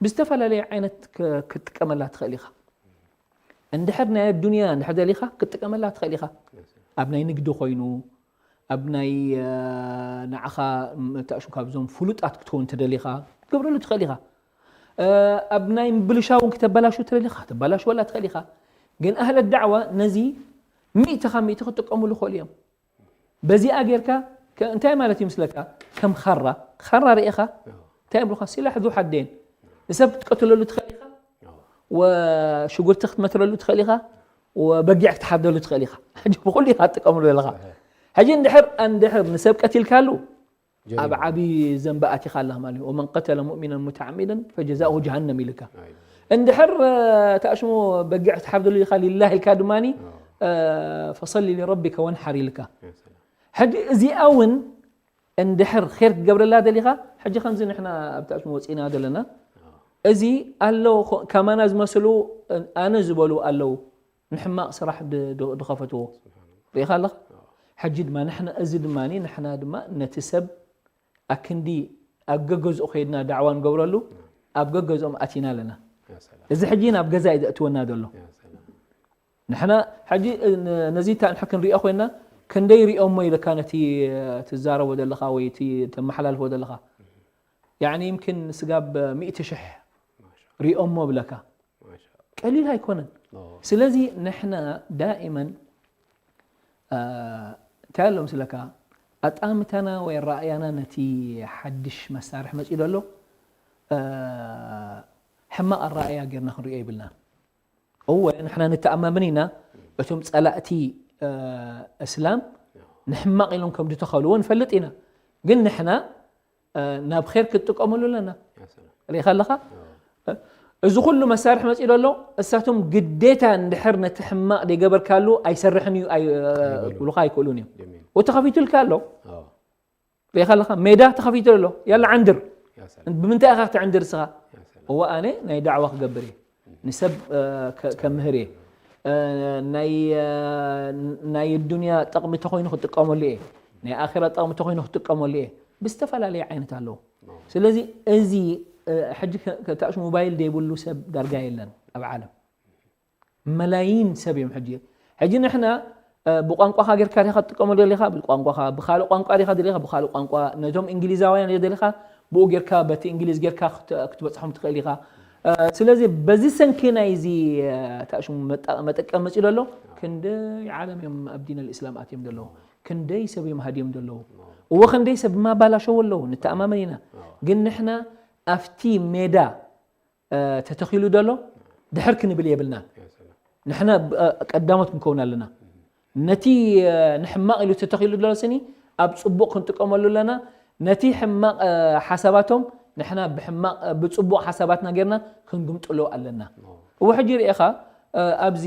ብዝተፈላለየ ዓይነት ክትጥቀመላ ትኽእል ኢኻ። እንድሕር ናይ ኣዱንያ እንድሕር ደሊኻ ክትጥቀመላ ትኽእል ኢኻ። ኣብ ናይ ንግዲ ኮይኑ ኣብ ናይ ንዓኻ ተእሹ ካብዞም ፍሉጣት ክትከውን ተደሊኻ ክትገብረሉ ትኽእል ኢኻ። ኣብ ናይ ምብልሻው እውን ክተበላሹ ተደሊኻ ክትበላሽወላ ትኽእል ኢኻ። ግን ኣህለ ዳዕዋ ነዚ ሚእቲ ካብ ሚእቲ ክትጥቀሙሉ ይኽእሉ እዮም። በዚኣ ጌርካ እንታይ ማለት እዩ ምስለካ? ከም ኻራ ኻራ ርኢኻ እንታይ ብሉኻ? ሲላሕ ዙ ሓዴን ንሰብ ክትቀትለሉ ትኽእል ኢኻ፣ ወሽጉርቲ ክትመትረሉ ትኽእል ኢኻ፣ ወበጊዕ ክትሓርደሉ ትኽእል ኢኻ። ሕጂ ብኹሉ ኢኻ ትጥቀምሉ ዘለኻ። ሕጂ እንድሕር እንድሕር ንሰብ ቀቲልካሉ ኣብ ዓቢ ዘንቢ ኣቲኻ ኣለኻ ማለት እዩ። ومن قتل مؤمنا متعمدا فجزاؤه جهنم ኢልካ። እንድሕር ተኣሽሙ በጊዕ ክትሓርደሉ ኢኻ ሊላህ ኢልካ ድማ فصل لربك وانحر ኢልካ። ሕጂ እዚኣ እውን እንድሕር ር ክትገብረላ ደሊኻ፣ ሕጂ ከምዚ ንሕና ኣብቲ ኣሽሙ ወፂና ዘለና፣ እዚ ኣሎ ከማና ዝመስሉ ኣነ ዝበሉ ኣለዉ፣ ንሕማቕ ስራሕ ድኸፈትዎ ርኢኻ ኣለኻ። ሕጂ ድማ ንሕና እዚ ድማ ንሕና ድማ ነቲ ሰብ ኣክንዲ ኣብ ገገዝኡ ከይድና ዳዕዋ ንገብረሉ ኣብ ገገዝኦም ኣቲና ኣለና። እዚ ሕጂ ናብ ገዛ እዩ ዘእትወና ዘሎ። ንሕና ሕጂ ነዚ እታ ንሕ ክንሪኦ ኮይና ክንደይ ሪኦሞ ኢልካ ነቲ ትዛረቦ ዘለኻ ወይ እቲ ተመሓላልፎ ዘለኻ ያኒ ይምክን ስጋብ ሚእቲ ሽሕ ሪኦሞ ብለካ ቀሊል ኣይኮነን። ስለዚ ንሕና ዳኢመን እንታይ ኣሎ ምስለካ ኣጣምታና ወይ ራእያና ነቲ ሓድሽ መሳርሒ መፂኡ ዘሎ ሕማቕ ኣራእያ ጌርና ክንሪኦ ይብልናን። እወ ንሕና ንተኣማመን ኢና እቶም ጸላእቲ እስላም ንሕማቕ ኢሎም ከም ድተኸልዎ ንፈልጥ ኢና። ግን ንሕና ናብ ኼር ክትጥቀመሉ ኣለና። ርኢኻ ኣለኻ? እዚ ኩሉ መሳርሒ መጺኡ ኣሎ። እሳቶም ግዴታ እንድሕር ነቲ ሕማቕ ደይገበርካሉ ኣይሰርሕን እዩ ክብሉኻ ኣይክእሉን እዮም። ተኸፊቱልካ ኣሎ። ርኢኻ ኣለኻ ሜዳ ተኸፊቱ ኣሎ ያላ ዓንድር። ብምንታይ ኢኻ ክትዕንድር እስኻ? እወ ኣነ ናይ ዳዕዋ ክገብር እየ፣ ንሰብ ከምህር እየ፣ ናይ ዱንያ ጠቕሚ ተኾይኑ ክጥቀመሉ እየ፣ ናይ ኣኺራ ጠቕሚ ተኾይኑ ክጥቀመሉ እየ። ብዝተፈላለየ ዓይነት ኣለዉ። ስለዚ እዚ ሕጂ ተእሽ ሞባይል ደይብሉ ሰብ ዳርጋ የለን ኣብ ዓለም። መላይን ሰብ እዮም ሕጂ። ሕጂ ንሕና ብቋንቋኻ ጌርካ ዲኻ ትጥቀመሉ ደሊኻ ብቋንቋኻ፣ ብኻልእ ቋንቋ ዲኻ ደሊኻ ብኻልእ ቋንቋ፣ ነቶም እንግሊዛውያን ደሊኻ ብኡ ጌርካ በቲ እንግሊዝ ጌርካ ክትበጽሖም ትኽእል ኢኻ። ስለዚ በዚ ሰንኪ ናይዚ ታሽሙ መጠቀም መጺኡ ደሎ ክንደይ ዓለም እዮም ኣብ ዲን ኣልእስላም ኣትዮም ደለዉ፣ ክንደይ ሰብ እዮም ሃድዮም ደለዉ፣ እወ ክንደይ ሰብ ድማ ኣባላሸዎ ኣለዉ። ንተኣማመን ኢና ግን ንሕና ኣብቲ ሜዳ ተተኺሉ ደሎ ድሕር ክንብል የብልናን። ንሕና ቀዳሞት ክንከውን ኣለና። ነቲ ንሕማቕ ኢሉ ተተኺሉ ደሎ ስኒ ኣብ ጽቡቕ ክንጥቀመሉ ኣለና። ነቲ ሕማቕ ሓሳባቶም ንሕና ብሕማቕ ብጽቡቕ ሓሳባትና ጌርና ክንግምጥሎ ኣለና። እወ ሕጂ ርኤኻ ኣብዚ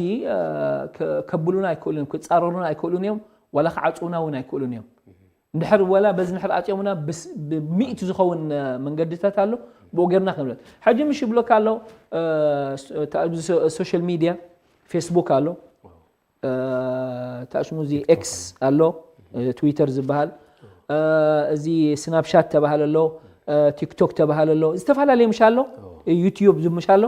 ከብሉና ኣይክእሉን እዮም፣ ክጻረሩና ኣይክእሉን እዮም፣ ዋላ ክዓጽውና እውን ኣይክእሉን እዮም። እንድሕር ወላ በዚ ንሕር ኣጽዮምና ብሚእቲ ዝኸውን መንገድታት ኣሎ። ብኡ ጌርና ክንብል ሕጂ ምሽ ይብለካ ኣሎ። ሶሻል ሚድያ ፌስቡክ ኣሎ፣ ታሽሙ እዚ ኤክስ ኣሎ፣ ትዊተር ዝበሃል፣ እዚ ስናፕሻት ተባሃል ኣሎ፣ ቲክቶክ ተባሃል ኣሎ፣ ዝተፈላለዩ ምሽ ኣሎ፣ ዩትዩብ ምሽ ኣሎ።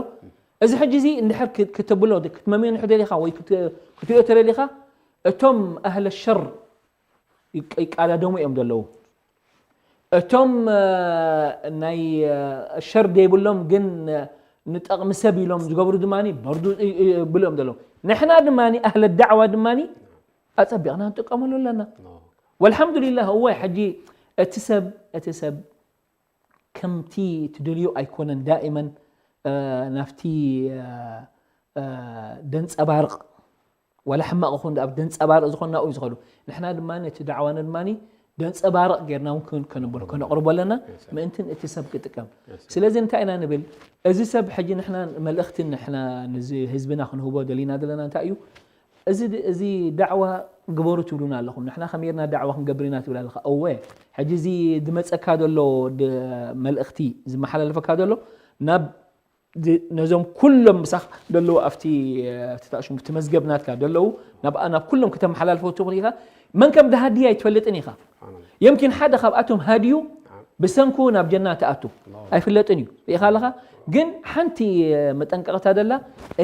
እዚ ሕጂ እዚ እንድሕር ክተብሎ ክትመምዮ ንሕ ደሊኻ ወይ ክትሪኦ ተደሊኻ እቶም ኣህለ ሸር ይቃዳደሙ እዮም ዘለዉ። እቶም ናይ ሸር ደይብሎም ግን ንጠቕሚ ሰብ ኢሎም ዝገብሩ ድማ በርዱ ብሉ እዮም ዘለዉ። ንሕና ድማ ኣህለ ዳዕዋ ድማ ኣጸቢቕና ንጥቀመሉ ኣለና። ወልሓምዱሊላህ እወ ሕጂ እቲ ሰብ እቲ ሰብ ከምቲ ትደልዮ ኣይኮነን። ዳኢመን ናብቲ ደንጸባርቕ ዋላ ሕማቕ ይኹን ኣብ ደንጸባርቕ ዝኾን ናብኡ እዩ ዝኸዱ። ንሕና ድማ ነቲ ዳዕዋና ድማ ደንጸባርቕ ጌርና እውን ከነብሎ ከነቕርቦ ኣለና። ምእንትን እቲ ሰብ ክጥቀም። ስለዚ እንታይ ኢና ንብል? እዚ ሰብ ሕጂ ንሕና መልእኽቲ ንሕና ንዚ ህዝብና ክንህቦ ደሊና ዘለና እንታይ እዩ? እዚ እዚ ዳዕዋ ግበሩ ትብሉና ኣለኹም። ንሕና ከመይ ጌርና ዳዕዋ ክንገብር ኢና ትብል ኣለኻ። እወ ሕጂ እዚ ዝመጸካ ዘሎ መልእኽቲ ዝመሓላለፈካ ዘሎ ናብ ነዞም ኩሎም ምሳኻ ደለዉ ኣብቲ ተሽሙ እቲ መዝገብ ናትካ ደለዉ ናብ ኩሎም ከተመሓላልፎ ትኽእል ኢኻ። መን ከም ድሃድያ ኣይትፈልጥን ኢኻ። የምኪን ሓደ ካብኣቶም ሃድዩ ብሰንኩ ናብ ጀና ትኣቱ ኣይፍለጥን እዩ። ርኢኻ ኣለኻ። ግን ሓንቲ መጠንቀቕታ ደላ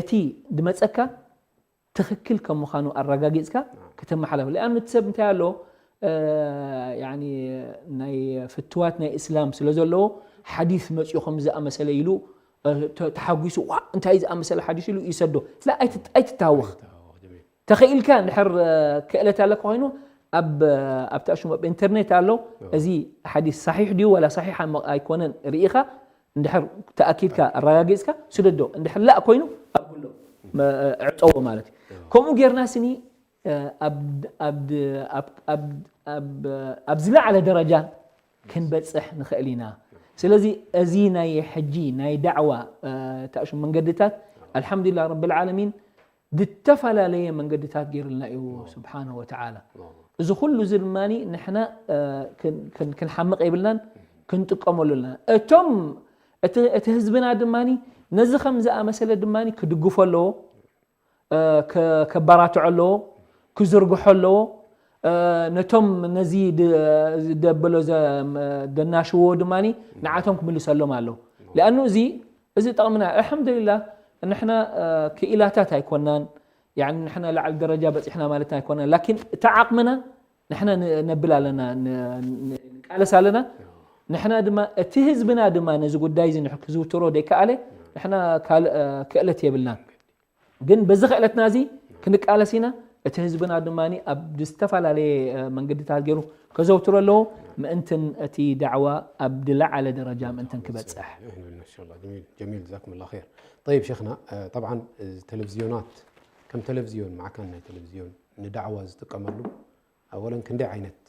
እቲ ድመጸካ ትኽክል ከም ምዃኑ ኣረጋጊጽካ ከተመሓላልፎ። ለኣኑ እቲ ሰብ እንታይ ኣሎ ናይ ፍትዋት ናይ እስላም ስለ ዘለዎ ሓዲስ መፅኡ ከም ዝኣመሰለ ኢሉ ተሓጒሱ ዋ እንታይ ዝኣመሰለ ሓዲስ ኢሉ ይሰዶ። ስለ ኣይትታወኽ ተኽኢልካ እንድሕር ክእለት ኣለካ ኮይኑ ኣብ ኣብቲ ኣሽሙ ኣብ ኢንተርኔት ኣሎ። እዚ ሓዲስ ሳሒሕ ድዩ ዋላ ሳሒሕ ኣሞ- ኣይኮነን ርኢኻ፣ እንድሕር ተኣኪድካ ኣረጋጊጽካ ስደዶ፣ እንድሕር ላእ ኮይኑ ኣብሎ መ- ዕጸዎ ማለት እዩ። ከምኡ ጌርና ስኒ ኣብ ኣብ ኣብ ኣብ ኣብ ዝለዓለ ደረጃ ክንበጽሕ ንኽእል ኢና። ስለዚ እዚ ናይ ሕጂ ናይ ዳዕዋ ታእሹ መንገድታት ኣልሓምዱሊላህ ረብል ዓለሚን ዝተፈላለየ መንገድታት ገይርልና እዩ ስብሓነ ወተዓላ። እዚ ኩሉ እዚ ድማ ንሕና ክንሓምቕ የብልናን፣ ክንጥቀመሉ ኣለና። እቶም እቲ ህዝብና ድማ ነዚ ከም ዝኣመሰለ ድማ ክድግፎ ኣለዎ፣ ከባራትዖ ኣለዎ፣ ክዝርግሖ ኣለዎ። ነቶም ነዚ ደበሎ ደናሽዎ ድማ ንዓቶም ክምልሰሎም ኣለዎ። ሊኣኑ እዚ እዚ ጠቕምና ኣልሓምዱሊላህ ንሕና ክኢላታት ኣይኮናን። ንሕና ላዕሊ ደረጃ በፂሕና ማለትና ኣይኮነን። ላኪን እቲ ዓቕምና ንሕና ነብል ኣለና፣ ንቃለስ ኣለና። ንሕና ድማ እቲ ህዝብና ድማ ነዚ ጉዳይ እዚ ክዝውትሮ ደይከኣለ ንሕና ካልእ ክእለት የብልናን። ግን በዚ ክእለትና እዚ ክንቃለስ ኢና። እቲ ህዝብና ድማ ኣብ ዝተፈላለየ መንገድታት ገይሩ ከዘውትሮ ኣለዎ። ምእንትን እቲ ዳዕዋ ኣብ ዝለዓለ ደረጃ ምእንትን ክበፅሕ። ጀሚል ጀዛኩም ላ ር። ጠይብ ሸክና፣ ጠብዓን ተለቪዝዮናት ከም ተለቪዝዮን ማዕከን ናይ ተለቪዝዮን ንዳዕዋ ዝጥቀመሉ ኣወለን ክንደይ ዓይነት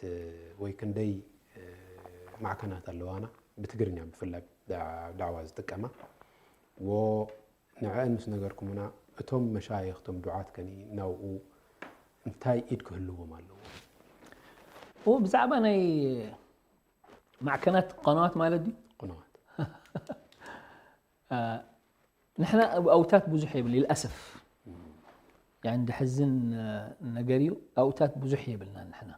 ወይ ክንደይ ማዕከናት ኣለዋና ብትግርኛ ብፍላይ ዳዕዋ ዝጥቀማ? ንዐአን ምስ ነገርኩምና እቶም መሻይኽ እቶም ዱዓት ከኒ ናብኡ እንታይ ኢድ ክህልዎም ኣለዎ? ብዛዕባ ናይ ማዕከናት ቀናዋት ማለት ድዩ? ቁናዋት ንሕና ኣውታት ብዙሕ የብል ልኣሰፍ። ድሕዝን ነገር እዩ። ኣውታት ብዙሕ የብልና ንሕና።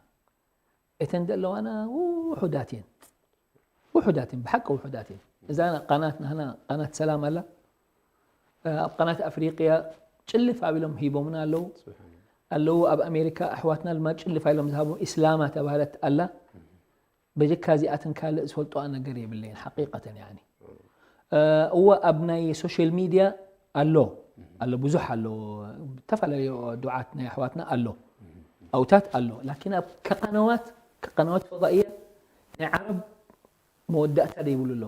እተን ዘለዋና ውሑዳት እየን። ውሑዳት እየን፣ ብሓቂ ውሑዳት እየን። እዛ ቃናት ናህና ቃናት ሰላም ኣላ። ኣብ ቃናት ኣፍሪቅያ ጭልፍ ኣቢሎም ሂቦምና ኣለዉ ኣለዉ ኣብ ኣሜሪካ ኣሕዋትና ድማ ጭልፍ ኣቢሎም ዝሃቦም ኢስላማ ተባህለት ኣላ። በጀካ እዚኣተን ካልእ ዝፈልጦኣ ነገር የብለይን ሓቂቀተን ያኒ። እወ ኣብ ናይ ሶሻል ሚድያ ኣሎ ኣሎ ብዙሕ ኣሎ። ዝተፈላለዩ ዱዓት ናይ ኣሕዋትና ኣሎ ኣውታት ኣሎ። ላኪን ኣብ ከቐነዋት ከቐነዋት ፈዳእያ ናይ ዓረብ መወዳእታ ደይብሉ ኣሎ።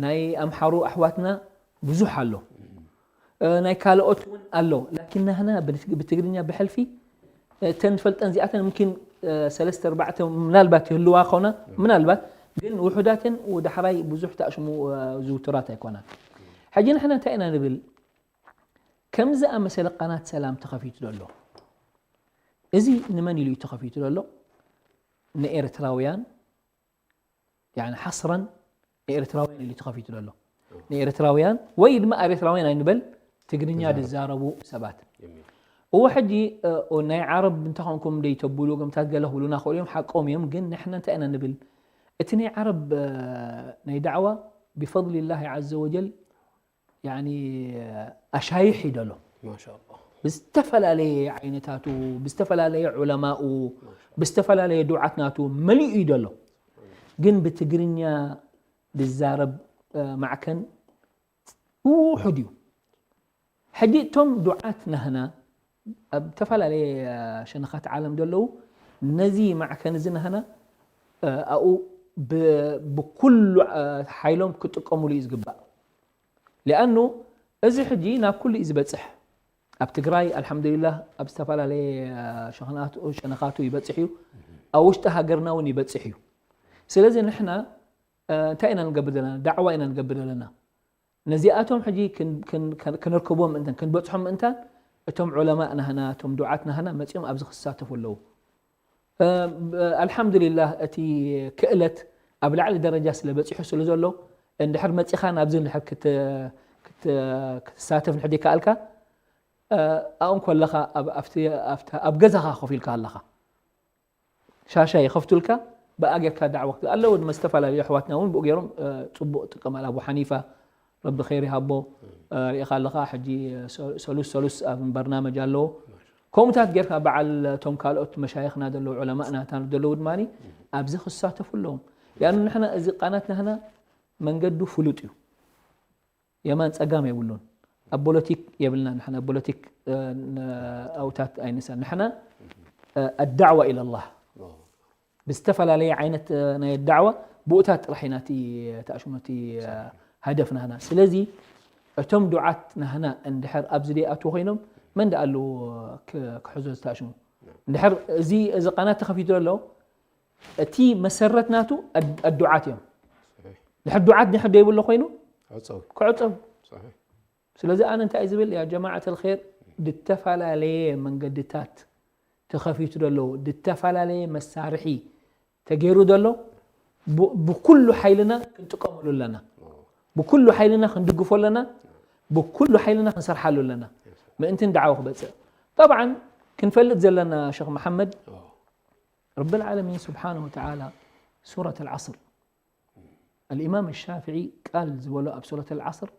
ናይ ኣምሓሩ ኣሕዋትና ብዙሕ ኣሎ። ናይ ካልኦት እውን ኣሎ። ላኪን ናህና ብትግርኛ ብሕልፊ እተን ፈልጠን እዚኣተን ምኪን ሰለስተ ኣርባዕተ ምናልባት ይህልዋ ኾና ምናልባት ግን ውሑዳትን ወዳሕራይ ብዙሕ ተኣሽሙ ዝውትራት ኣይኮናን። ሕጂ ንሕና እንታይ ኢና ንብል? ከምዚ ኣመሰለ ቃናት ሰላም ተኸፊቱ ዘሎ እዚ ንመን ኢሉ እዩ ተኸፊቱ ዘሎ? ንኤርትራውያን ሓስረን ንኤርትራውያን ኢሉ ተኸፊቱ ዘሎ ንኤርትራውያን ወይ ድማ ኣሬትራውያን ኣይንበል ትግርኛ ዝዛረቡ ሰባት። እዎ ሕጂ ናይ ዓረብ እንተኾንኩም ደይተብሉ ገምታት ገለ ክብሉና ክእሉ እዮም ሓቆም እዮም። ግን ንሕና እንታይ ኢና ንብል? እቲ ናይ ዓረብ ናይ ዳዕዋ ብፈضል ላህ ዘ ወጀል ኣሻይሕ እዩ ደሎ። ብዝተፈላለየ ዓይነታቱ ብዝተፈላለየ ዑለማኡ ብዝተፈላለየ ዱዓት ናቱ መሊኡ እዩ ደሎ። ግን ብትግርኛ ዝዛረብ ማዕከን ውሑድ እዩ። ሕጂ እቶም ዱዓት ናህና ኣብ ዝተፈላለየ ሸነኻት ዓለም ዘለዉ ነዚ ማዕከን እዚ ናህና ኣብኡ ብኩሉ ሓይሎም ክጥቀሙሉ እዩ ዝግባእ። ሊኣኑ እዚ ሕጂ ናብ ኩሉ እዩ ዝበፅሕ። ኣብ ትግራይ ኣልሓምዱሊላህ ኣብ ዝተፈላለየ ሸነኻቱ ይበፅሕ እዩ። ኣብ ውሽጢ ሃገርና እውን ይበፅሕ እዩ። ስለዚ ንሕና እንታይ ኢና ንገብር ዘለና? ዳዕዋ ኢና ንገብር ዘለና። ነዚኣቶም ሕጂ ክንርከቦም ምእንተን ክንበፅሖም ምእንታን እቶም ዑለማእ ናህና እቶም ዱዓት ናህና መፂኦም ኣብዚ ክሳተፉ ኣለዉ። ኣልሓምዱሊላህ እቲ ክእለት ኣብ ላዕሊ ደረጃ ስለ በፂሑ ስለ ዘሎ እንድሕር መፂኻ ናብዚ እንድሕር ክትሳተፍ እንድሕር ዘይከኣልካ ኣብኡ እንከለኻ ኣብ ገዛኻ ኮፍ ኢልካ ኣለኻ ሻሻ ይኸፍቱልካ ብኣ ጌርካ ዳዕዋ ክትብል ኣለዎ። ድማ ዝተፈላለዩ ኣሕዋትና እውን ብኡ ገይሮም ፅቡቕ ጥቀማል። ኣቡ ሓኒፋ ረቢ ኸይር ይሃቦ ርኢኻ ኣለኻ። ሕጂ ሰሉስ ሰሉስ ኣብ በርናመጅ ኣለዎ። ከምኡታት ጌርካ በዓል እቶም ካልኦት መሻይኽና ዘለዉ ዑለማእ ናትና ዘለዉ ድማ ኣብዚ ክሳተፉ ኣለዎም። ያኑ ንሕና እዚ ቃናት ናህና መንገዱ ፍሉጥ እዩ። የማን ጸጋም የብሉን። ኣብ ፖለቲክ የብልና ንሕና ፖለቲክ ኣውታት ኣይንሳ ንሕና ኣዳዕዋ ኢለላህ ብዝተፈላለየ ዓይነት ናይ ዳዕዋ ብኡታት ጥራሕ ኢና እቲ ተኣሽሙ እቲ ሃደፍ ናህና። ስለዚ እቶም ዱዓት ናህና እንድሕር ኣብዚ ዘይኣትዉ ኮይኖም መን ደኣ ኣለዎ ክሕዞ ዝተኣሽሙ? እንድሕር እዚ እዚ ቃናት ተኸፊቱ ኣሎ እቲ መሰረት ናቱ ኣዱዓት እዮም። ድሕር ዱዓት ድሕር ደይብሎ ኮይኑ ክዕፀው። ስለዚ ኣነ እንታይ ዝብል ያ ጀማዓት ልር ድተፈላለየ መንገድታት ተኸፊቱ ደለዉ ድተፈላለየ መሳርሒ ተገይሩ ደሎ ብኩሉ ሓይልና ክንጥቀመሉ ኣለና። ብኩሉ ሓይልና ክንድግፎ ኣለና። ብኩሉ ሓይልና ክንሰርሓሉ ኣለና። ምእንትን ዳዕዋ ክበፅእ ጠብዓን ክንፈልጥ ዘለና ሸኽ መሓመድ ረቢ ልዓለሚን ስብሓን ወተዓላ ሱረት ልዓስር الإمام الشافعي ቃል ዝበሎ ኣብ ሱረት العصر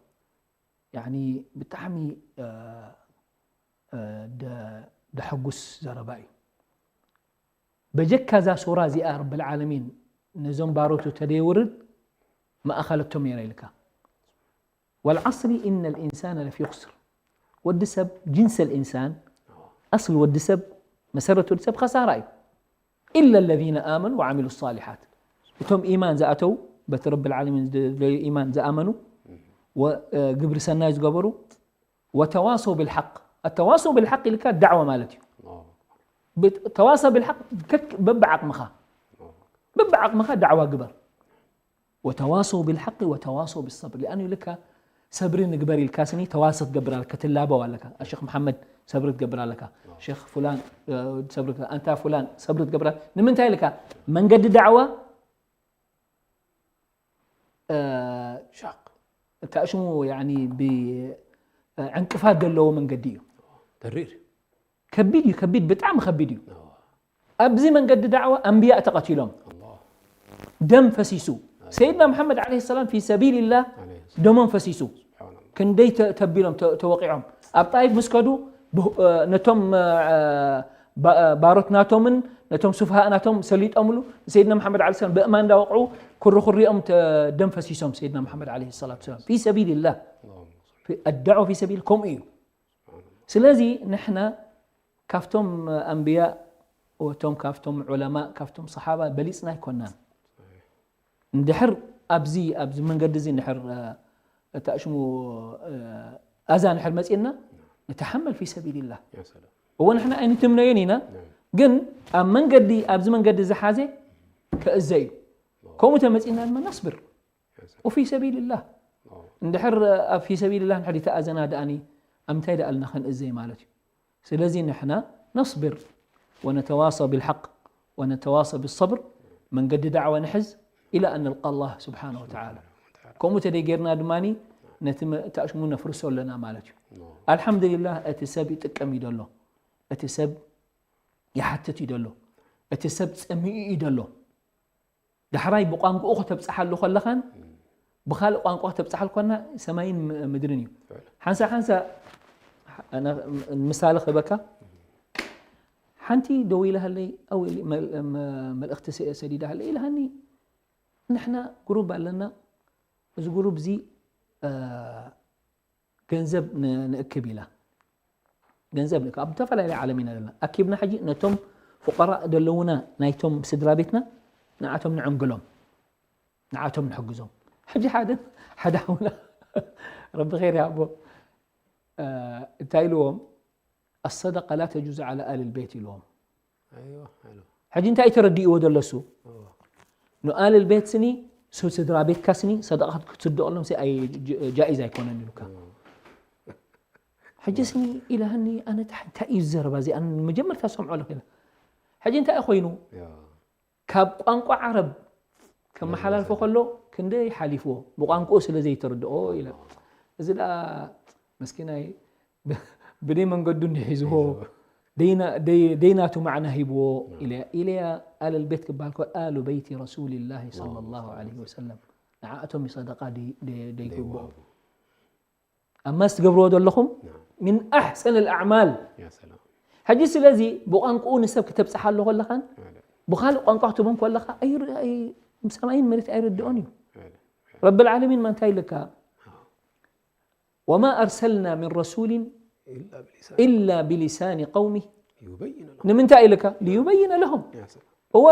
يعني ብጣዕሚ ደሐጉስ ዘረባ እዩ። በጀካ እዛ ሱራ እዚኣ ረቢ العالمين ነዞም ባሮቱ ተደይውርድ መኣኸለቶም ነይረ ኢልካ والعصر إن الإنسان لفي خسر ወዲ ሰብ جنس الإنسان أصل ወዲ ሰብ መሰረት ወዲ ሰብ خسارة እዩ إلا الذين آمنوا وعملوا الصالحات እቶም ኢማን ዝኣተው በቲ ረቢ العالمين ዝደለዩ ኢማን ዝኣመኑ ግብሪ ሰናይ ዝገበሩ وتواصوا بالحق التواصوا بالحق ኢልካ ዳዕዋ ማለት እዩ ተዋሰ بالحق በብዓቕምኻ በብዓቕምኻ ዳዕዋ ግበር وتواصوا بالحق وتواصوا بالصبر لأنه ኢልካ ሰብሪ ንግበር ኢልካ ስኒ ተዋሰ ትገብር ኣለካ ትላበው ኣለካ الشيخ محمد ሰብሪ ትገብር ኣለካ الشيخ فلان ሰብሪ ኣንታ فلان ሰብሪ ትገብር ንምንታይ ኢልካ መንገዲ ዳዕዋ ሻቅ እታ ሽሙ يعني ብዕንቅፋት ዘለዎ መንገዲ እዩ ተሪር ከቢድ እዩ ከቢድ ብጣዕሚ ከቢድ እዩ ኣብዚ መንገዲ ዳዕዋ ኣንብያእ ተቐቲሎም ደም ፈሲሱ ሰይድና መሓመድ ለ ሰላም ፊ ሰቢልላህ ደሞም ፈሲሱ ክንደይ ተቢሎም ተወቂዖም ኣብ ጣይፍ ምስ ከዱ ነቶም ባሮት ናቶምን ነቶም ሱፍሃእ ናቶም ሰሊጦምሉ ሰይድና መሓመድ ለ ሰላም ብእማ እንዳወቕዑ ኩርኩሪኦም ደም ፈሲሶም ሰይድና መሓመድ ለ ሰላቱ ሰላም ፊ ሰቢልላህ ኣዳዕዋ ፊ ሰቢል ከምኡ እዩ ስለዚ ንሕና ካብቶም ኣንብያእ ወቶም ካብቶም ዑለማእ ካብቶም ሰሓባ በሊፅና ኣይኮናን እንድሕር ኣብዚ ኣብዚ መንገዲ እዚ እንድሕር እታ ሽሙ ኣዛ እንድሕር መፂእና ንተሓመል ፊ ሰቢልላህ እወ ንሕና ኣይንትምነዮን ኢና ግን ኣብ መንገዲ ኣብዚ መንገዲ ዝሓዘ ከእዘ እዩ ከምኡ ተመፂእና ድማ ነስብር وفي سبيل الله እንድሕር ኣብ في سبيل الله እንድሕር ይተኣዘና ደኣኒ ኣብ ምንታይ ደኣልና ከንእዘይ ማለት እዩ ስለዚ ንሕና نصبر ونتواصى بالحق ونتواصى بالصبر መንገዲ ዳዕዋ ንሕዝ إلى أن نلقى الله سبحانه وتعالى ከምኡ ተደይ ጌርና ድማ ነቲ ተኣሽሙ ነፍርሶ ኣለና ማለት እዩ الحمد لله እቲ ሰብ ይጥቀም እዩ ደሎ እቲ ሰብ ይሓትት እዩ ደሎ እቲ ሰብ ፀሚኡ እዩ ደሎ ዳሕራይ ብቋንቋኡ ከተብፅሓሉ ከለኻን ብኻልእ ቋንቋ ከተብፅሓሉ ከና ሰማይን ምድርን እዩ ሓንሳ ሓንሳ ምሳሌ ክህበካ ሓንቲ ደው ኢላሃለይ መልእኽቲ ሰዲዳሃለይ ኢልሃኒ ንሕና ግሩብ ኣለና እዚ ግሩብ እዚ ገንዘብ ንእክብ ኢላ ገንዘብ ንእክብ ኣብ ዝተፈላለዩ ዓለም ኢና ዘለና ኣኪብና ሕጂ ነቶም ፍቀራእ ዘለውና ናይቶም ስድራ ቤትና ንዓቶም ንዕንግሎም ንዓቶም ንሕግዞም ሕጂ ሓደ ሓደ ሓውና ረቢ ኸይር ይሃቦ እንታይ ኢልዎም الصدقة لا تجوز على آل البيت ኢልዎም ሕጂ እንታይ ተረዲእዎ ዘሎ እሱ ንኣል ቤት ስኒ ስድራ ቤትካ ስኒ ሰደቃ ክትስደቀሎም ጃኢዝ ኣይኮነን ኢሉካ ሕጂ ስኒ ኢላሃኒ ኣነ እንታይ እዩ ዘረባ እዚ ኣነ መጀመርታ ሰምዖ ኣለኹ ኢለ ሕጂ እንታይ ኮይኑ ካብ ቋንቋ ዓረብ ከመሓላልፎ ከሎ ክንደይ ሓሊፍዎ ብቋንቋኡ ስለ ዘይተረድኦ ኢለ እዚ ደኣ መስኪናይ ብደይ መንገዱ እንዲሒዝዎ ደይናቱ ማዕና ሂብዎ ኢለያ ኢለያ ኣለል ቤት ክበሃል ከሎ ኣሉ በይቲ ረሱልላሂ ሰለላሁ ዐለይሂ ወሰለም ንዓኣቶም እዩ ሰደቃ ደይግብኦም ኣማ ትገብርዎ ዘለኹም ምን ኣሕሰን ኣልኣዕማል ሕጂ ስለዚ ብቋንቋኡ ንሰብ ክተብፅሓሉ ከለኻን ብካልእ ቋንቋ ክትቦም ከለኻ ሰማይን መሬት ኣይርድኦን እዩ ረቢ ልዓለሚን ማ እንታይ ኢልካ وما أرسلنا من رسول إلا بلسان قومه ንምንታይ ኢልካ ليبين لهم እወ።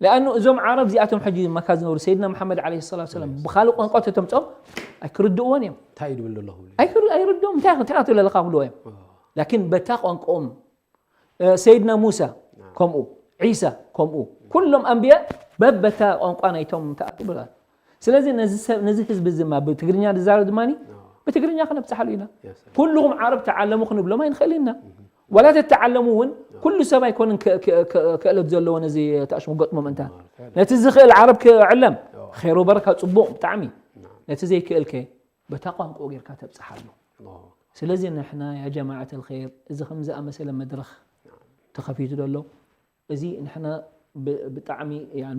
ለኣኑ እዞም ዓረብ እዚኣቶም ሕጂ መካ ዝነብሩ ሰይድና መሓመድ ዓለይሂ ሰላቱ ሰላም ብኻልእ ቋንቋ ተተምጾም ኣይክርድእዎን እዮም። እንታይ እዩ ድብል ዘለኹ ብለ ኣይክር ኣይርድኦም እንታይ እንታይ ክትብል ኣለኻ ክብልዎ እዮም። ላኪን በታ ቋንቋኦም እ፣ ሰይድና ሙሳ ከምኡ ዒሳ ከምኡ ኩሎም ኣንብያ በበታ ቋንቋ ናይቶም ተኣትብላ። ስለዚ ነዚ ሰብ ነዚ ህዝቢ ዝማ ብትግርኛ ዝዛረብ ድማ ብትግርኛ ክነብፅሓሉ ኢና። ኩልኹም ዓረብ ተዓለሙ ክንብሎም ኣይንኽእል ኢና። ዋላ ተተዓለሙ እውን ኩሉ ሰብ ኣይኮንን ክእለት ዘለዎ ነዚ ተኣሽሙ ገጥሞ ምእንታ ነቲ ዝኽእል ዓረብ ክዕለም ኸይሩ በረካ ፅቡቕ ብጣዕሚ ነቲ ዘይክእል ከ በታ ቋንቋ ጌርካ ተብፅሓሉ። ስለዚ ንሕና ያ ጀማዓት ልኸይር እዚ ከም ዝኣመሰለ መድረኽ ተኸፊቱ ዘሎ እዚ ንሕና ብጣዕሚ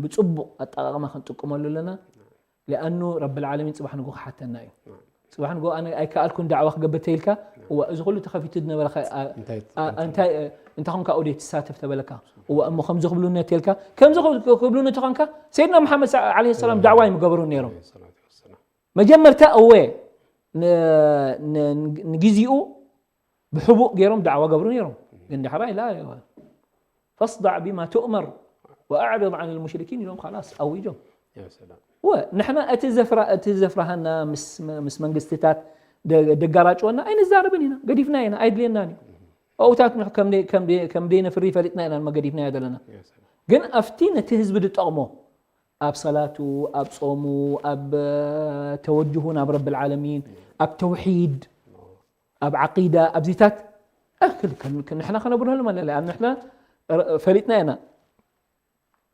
ብፅቡቕ ኣጠቃቕማ ክንጥቀመሉ ኣለና። ሊኣኑ ረቢ ልዓለሚን ፅባሕ ንጎ ክሓተና እዩ። ፅባሕ ንጎ ኣነ ኣይከኣልኩን ዳዕዋ ክገብር ተይልካ እዋ እዚ ኩሉ ተኸፊቱ ዝነበረ እንታይ ኮንካ ኣብኡ ደይ ትሳተፍ ተበለካ እዋ እሞ ከምዚ ክብሉኒ ተልካ ከምዚ ክብሉኒ ተኾንካ ሰይድና መሓመድ ዓለ ሰላም ዳዕዋ ይምገበሩ ነይሮም። መጀመርታ እወ ንግዚኡ ብሕቡእ ገይሮም ዳዕዋ ገብሩ ነይሮም ግን ዳሕራይ ላ ፈስዳዕ ቢማ ትእመር ወኣዕሪض ዓን ልሙሽሪኪን ኢሎም ካላስ ኣዊጆም ወ ንሕና እቲ ዘፍራ እቲ ዘፍራሃና ምስ መንግስትታት ደጋራጭወና ኣይንዛረብን ኢና ገዲፍና ኢና ኣይድልየናን እዩ ኣውታት ከም ደይነፍሪ ፈሊጥና ኢና ገዲፍና ዘለና ግን ኣብቲ ነቲ ህዝቢ ዝጠቕሞ ኣብ ሰላቱ ኣብ ጾሙ ኣብ ተወጅሁ ናብ ረብ ልዓለሚን ኣብ ተውሒድ ኣብ ዓቂዳ ኣብዚታት ንሕና ከነብርህሉ ማለት ኣብ ንሕና ፈሊጥና ኢና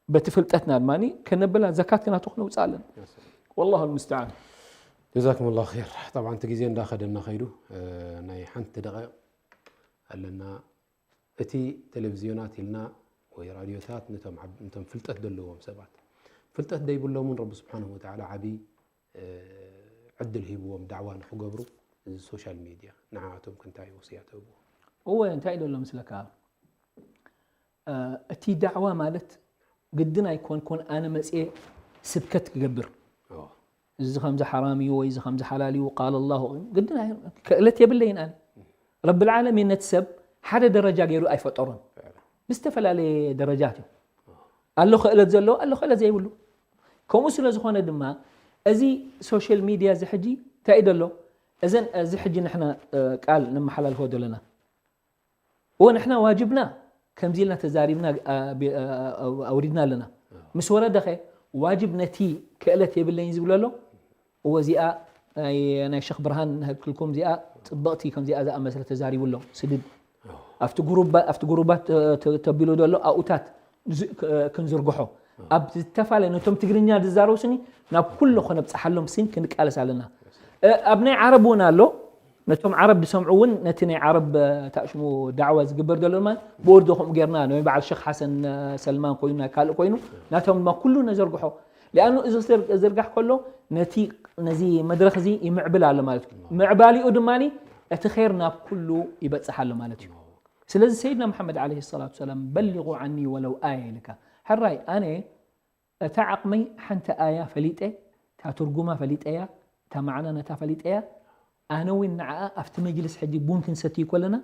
በቲ ፍልጠትና ድማ ከነብላ ዘካት ክናቱ ክነውፅእ ኣለና والله المستعان جزاكم الله خير طبعا እቲ ግዜ እንዳኸደ እናኸይዱ ናይ ሓንቲ ደቂቕ ኣለና እቲ ቴሌቪዝዮናት ኢልና ወይ ራድዮታት ነቶም ዓብ- ነቶም ፍልጠት ዘለዎም ሰባት ፍልጠት ደይብሎም እውን ረቢ ስብሓንሁ ወተዓላ ዓብዪ እ፣ ዕድል ሂብዎም ዳዕዋ ንክገብሩ እዚ ሶሻል ሚድያ ንዓኣቶም ክንታይ ወስያ ትህብዎ? እወ እንታይ ኢለ ኣሎ ምስለካ እ፣ እቲ ዳዕዋ ማለት ግድን ኣይኮንኩን ኣነ መፅየ ስብከት ክገብር እዚ ከምዚ ሓራም እዩ ወይ እዚ ከምዚ ሓላል እዩ ቃል ኣላሁ ግድን ኣይ- ክእለት የብለይን ኣነ ረቢ ልዓለሚን ነቲ ሰብ ሓደ ደረጃ ገይሩ ኣይፈጠሮን ብዝተፈላለየ ደረጃት እዩ ኣሎ ክእለት ዘለዎ ኣሎ ክእለት ዘይብሉ ከምኡ ስለ ዝኾነ ድማ እዚ ሶሻል ሚድያ እዚ ሕጂ እንታይ እዩ ዘሎ እዘን እዚ ሕጂ ንሕና ቃል ንመሓላልፎ ዘለና እወ ንሕና ዋጅብና ከምዚ ኢልና ተዛሪብና ኣውሪድና ኣለና ምስ ወረደኸ ዋጅብ ነቲ ክእለት የብለይን ዝብሎ ኣሎ እወ እዚኣ ናይ ሸኽ ብርሃን ንህብክልኩም እዚኣ ፅብቕቲ ከምዚኣ ዝኣመሰለ ተዛሪቡ ኣሎ ስድድ ኣብቲ ጉሩባት ተቢሉ ዘሎ ኣኡታት ክንዝርግሖ ኣብ ዝተፈላለየ ነቶም ትግርኛ ዝዛረቡ ስኒ ናብ ኩሎ ከነብፅሓሎም ስን ክንቃለስ ኣለና ኣብ ናይ ዓረብ እውን ኣሎ ነቶም ዓረብ ዝሰምዑ እውን ነቲ ናይ ዓረብ ታሽሙ ዳዕዋ ዝግበር ዘሎ ድማ ብወርዶ ከምኡ ጌርና ናይ በዓል ሸክ ሓሰን ሰልማን ኮይኑ ናይ ካልእ ኮይኑ ናቶም ድማ ኩሉ ነዘርግሖ ሊኣኑ እዚ ዝርጋሕ ከሎ ነቲ ነዚ መድረክ እዚ ይምዕብል ኣሎ ማለት እዩ ምዕባሊኡ ድማ እቲ ር ናብ ኩሉ ይበፅሕ ኣሎ ማለት እዩ ስለዚ ሰይድና መሓመድ ለ ሰላቱ ሰላም በሊغ ዓኒ ወለው ኣየ ኢልካ ሕራይ ኣነ እታ ዓቕመይ ሓንቲ ኣያ ፈሊጠ እታ ትርጉማ ፈሊጠያ እታ ማዕና ነታ ፈሊጠያ ኣነ እውን ንዓኣ ኣብቲ መጅልስ ሕጂ ቡን ክንሰትይ ከለና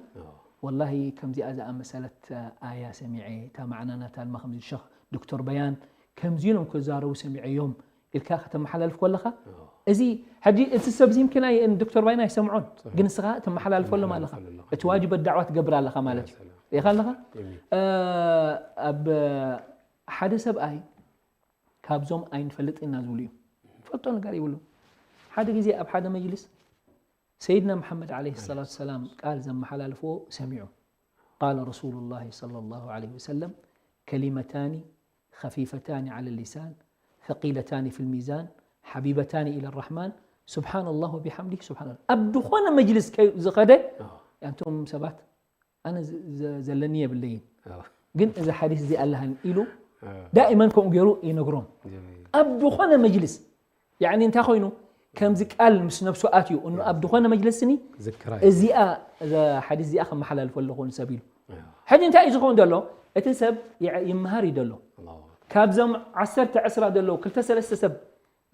ወላሂ ከምዚኣ ዝኣመሰለት ኣያ ሰሚዐ እታ ማዕና ናታ ድማ ከምዚ ሸኽ ዶክተር በያን ከምዚ ኢሎም ክዛረቡ ሰሚዐዮም ኢልካ ከተመሓላልፍ ከለኻ እዚ ሕጂ እቲ ሰብ ዚምኪን ኣይ ዶክተር ባይና ኣይሰምዖን ግን ንስኻ ተመሓላልፈሎም ኣለኻ እቲ ዋጅበት ዳዕዋ ትገብር ኣለኻ ማለት እዩ ሪኢኻ ኣለኻ ኣብ ሓደ ሰብኣይ ካብዞም ኣይንፈልጥ ኢና ዝብሉ እዩ ፈልጦ ነገር ይብሉ ሓደ ግዜ ኣብ ሓደ መጅልስ ሰይድና መሓመድ ዓለይሂ ሰላቱ ሰላም ቃል ዘመሓላልፍዎ ሰሚዑ ቃለ ረሱሉላሂ ሰለላሁ ዐለይሂ ወሰለም ከሊመታኒ ኸፊፈታኒ ዐለ ሊሳን ثقيلتان في الميزان حبيبتان إلى الرحمن سبحان الله وبحمده سبحان الله ኣብ ዝኾነ መጅልስ ዝኸደ ያንቶም ሰባት ኣነ ዘለኒ የብለይን ግን እዛ ሓዲስ እዚ ኣለሃን ኢሉ ዳኢመን ከምኡ ገይሩ ይነግሮም ኣብ ዝኾነ መጅልስ ያኒ እንታይ ኮይኑ ከምዚ ቃል ምስ ነብሱ ኣትዩ እኑ ኣብ ዝኾነ መጅልስ ስኒ እዚኣ እዛ ሓዲስ እዚኣ ከመሓላልፎ ኣለኹ ንሰብ ኢሉ ሕጂ እንታይ እዩ ዝኸውን ዘሎ እቲ ሰብ ይመሃር እዩ ዘሎ ካብዞም ዓሰርተ ዕስራ ዘለዉ ክልተ ሰለስተ ሰብ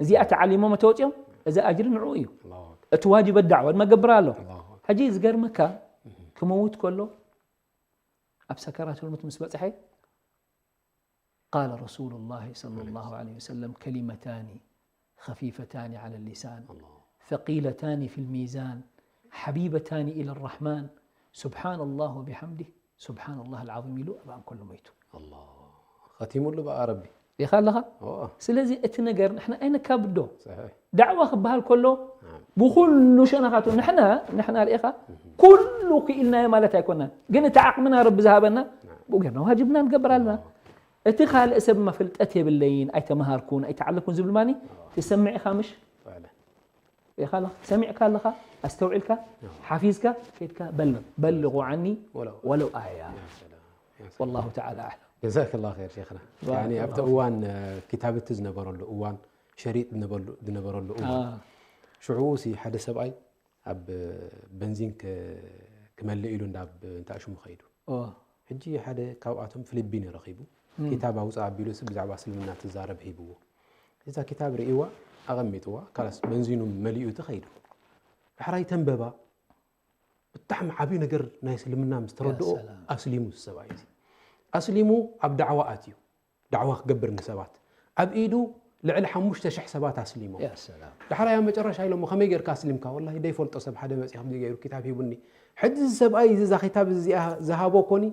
እዚኣ ተዓሊሞም ተወፂኦም እዚ ኣጅሪ ንዕኡ እዩ እቲ ዋጅበት ዳዕዋ ድማ ገብር ኣሎ ሕጂ ዝገርመካ ክመውት ከሎ ኣብ ሰከራት ልሙት ምስ በፅሐ قال رسول الله صلى الله عليه وسلم: كلمتان خفيفتان على اللسان، ثقيلتان في الميزان، حبيبتان إلى الرحمن، سبحان الله وبحمده، سبحان الله العظيم ኢሉ ኣብኣ እንከሎ ሞይቱ። ኸቲሙሉ በኣ ረቢ። ሪኢኻ ኣለኻ? ስለዚ እቲ ነገር ንሕና ኣይነካብዶ። ዳዕዋ ክበሃል ከሎ ብኩሉ ሸነኻቱ ንሕና ንሕና ርኢኻ ኩሉ ክኢልናዮ ማለት ኣይኮናን፣ ግን እቲ ዓቕምና ረቢ ዝሃበና ብኡ ጌርና ዋጅብና ንገብር ኣለና። እቲ ካልእ ሰብ ማ ፍልጠት የብለይን ኣይተመሃርኩን ኣይተዓለኩን ዝብል ማኒ ትሰምዕ ኢኻ ምሽ? ሪኢኻ ኣለኻ? ሰሚዕካ ኣለኻ? ኣስተውዒልካ ሓፊዝካ ከይድካ በልቕ በልቑ ዓኒ ወለው ኣያ። والله تعالى أعلم. ጀዛከላ ኸይር ሸይኽና። ያኒ ኣብቲ እዋን ኪታብቲ ዝነበረሉ እዋን ሸሪጥ ዝነበረሉ እዋን ሽዑ ሲ ሓደ ሰብኣይ ኣብ በንዚን ክመልእ ኢሉ እንዳብ እንታሽሙ ኸይዱ። ሕጂ ሓደ ካብኣቶም ፍሊቢን ረኺቡ ኪታብ ኣውፅእ ኣቢሉ ሲ ብዛዕባ እስልምና ትዛረብ ሂብዎ። እዛ ኪታብ ርእይዋ ኣቐሚጥዋ ካላስ በንዚኑ መሊኡ እቲ ኸይዱ። ዳሕራይ ተንበባ ብጣዕሚ ዓብዩ ነገር ናይ እስልምና ምስ ተረድኦ ኣስሊሙ ሰብኣይ እዚ ኣስሊሙ ኣብ ዳዕዋ ኣትዩ ዳዕዋ ክገብር ንሰባት ኣብ ኢዱ ልዕሊ ሓሙሽተ ሽሕ ሰባት ኣስሊሞም። ዳሕራይ ኣብ መጨረሻ ኢሎሞ ከመይ ጌርካ ኣስሊምካ? ወላሂ ደይፈልጦ ሰብ ሓደ መፂ ከምዚ ገይሩ ኪታብ ሂቡኒ። ሕጂ እዚ ሰብኣይ እዚ እዛ ኪታብ እዚኣ ዝሃቦ ኮኒ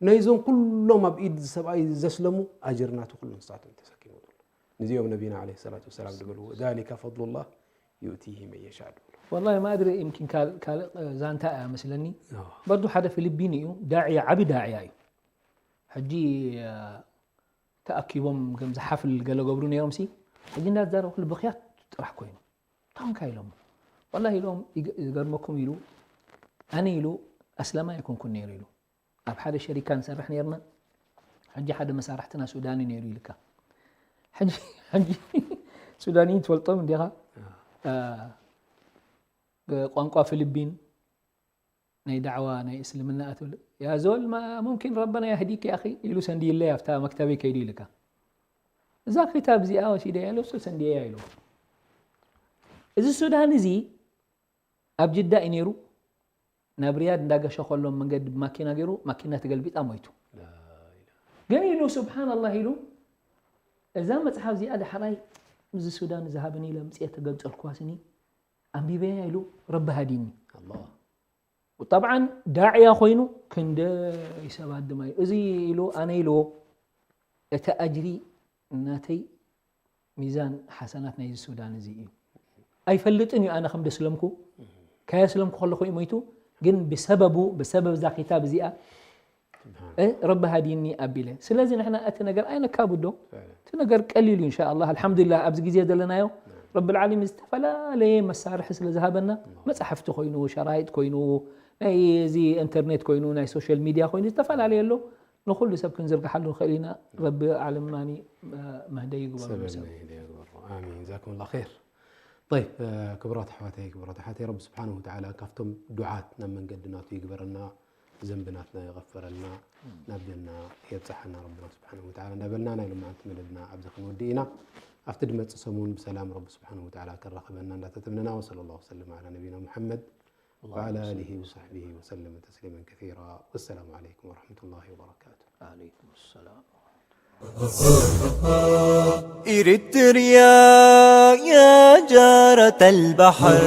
ናይዞም ኩሎም ኣብ ኢድ እዚ ሰብኣይ ዘስለሙ ኣጅር ናቱ ኩሉ ንሳቶም ተሰኪሙ ዘሎ። ንዚኦም ነቢና ዓለይሂ ሰላቱ ወሰላም ዝበልዎ ذلك فضل الله يؤتيه من يشاء ዝበሉ። والله ما أدري يمكن ካልእ ዛንታ እያ መስለኒ። በርዱ ሓደ ፊሊቢኒ እዩ ዳዕያ ዓቢ ዳዕያ እዩ። ሕጂ ተኣኪቦም ከምዚ ሓፍል ገለ ገብሩ ነይሮም ሲ ሕጂ እንዳዛረብኩ ብኽያት ጥራሕ ኮይኑ ታንካ ኢሎም والله ኢሎም ይገርመኩም ኢሉ ኣነ ኢሉ ኣስላማይ ኣይኮንኩን ነይሩ ኢሉ ኣብ ሓደ ሸሪካ ንሰርሕ ነይርና ሕጂ ሓደ መሳርሕትና ሱዳኒ ነይሩ ኢልካ ሕጂ ሱዳኒ ትፈልጦም እንዲኻ ቋንቋ ፊሊቢን ናይ ዳዕዋ ናይ እስልምና ኣትብል ያ ዞል ሙምኪን ረበና ያህዲክ ያኺ ኢሉ ሰንድይለይ ኣብታ መክተበይ ከይዱ ኢልካ እዛ ክታብ እዚኣ ወሲደ ያለ ሱ ሰንድየያ ኢሉ እዚ ሱዳን እዚ ኣብ ጅዳ እዩ ነይሩ ናብ ሪያድ እንዳገሸ ከሎ መንገዲ ብማኪና ገይሩ ማኪና ተገልቢጣ ሞይቱ ግን ኢሉ ስብሓን ኣላህ ኢሉ እዛ መፅሓፍ እዚኣ ዳሕራይ እዚ ሱዳን ዝሃበኒ ኢለ ምፅኤ ተገንፀልኩዋ ስኒ ኣንቢበያ ኢሉ ረቢ ሃዲኒ ጠብዓን ዳዕያ ኮይኑ ክንደይ ሰባት ድማ እዩ እዚ ኢሉ ኣነ ኢልዎ እቲ ኣጅሪ ናተይ ሚዛን ሓሰናት ናይዚ ሱዳን እዚ እዩ ኣይፈልጥን እዩ ኣነ ከም ደስለምኩ ከየስለምኩ ከለኹ እዩ ሞይቱ ግን ብሰበቡ ብሰበብ እዛ ኪታብ እዚኣ ረቢ ሃዲኒ ኣቢለ ስለዚ ንሕና እቲ ነገር ኣይነካብዶ እቲ ነገር ቀሊል እዩ እንሻ ኣላ ኣልሓምዱሊላህ ኣብዚ ግዜ ዘለናዮ ረቢ ልዓለሚን ዝተፈላለየ መሳርሒ ስለ ዝሃበና መፃሕፍቲ ኮይኑ ሸራይጥ ኮይኑ ናይ እዚ ኢንተርኔት ኮይኑ ናይ ሶሻል ሚድያ ኮይኑ ዝተፈላለየ ኣሎ ንኩሉ ሰብ ክንዝርግሓሉ ንኽእል ኢና ረቢ ዓለማኒ መህደይ ይግበሩ ሰብ ኣሚን ጀዛኩም ላ ር طيب ክቡራት ኣሕዋተይ ክቡራት ኣሓተይ ረቢ ስብሓንሁ ወተዓላ ካብቶም ዱዓት ናብ መንገዲ ናቱ ይግበረና ዘንቢ ናትና ይغፍረልና ናብ ጀና የብፅሓና ረብና ስብሓንሁ ወተዓላ እንዳበልና ናይ ሎማዓንቲ መደብና ኣብዚ ክንወዲ ኢና ኣብቲ ድመፅእ ሰሙን ብሰላም ረቢ ስብሓንሁ ወተዓላ ከራኽበና እንዳተተምነና ወሰለ ላሁ ወሰለም ዓላ ነቢና ሙሓመድ وعلى آله وصحبه وسلم تسليما كثيرا والسلام عليكم ورحمة الله وبركاته. عليكم السلام. إريتريا يا جارة البحر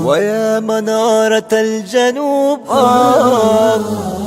ويا منارة الجنوب آه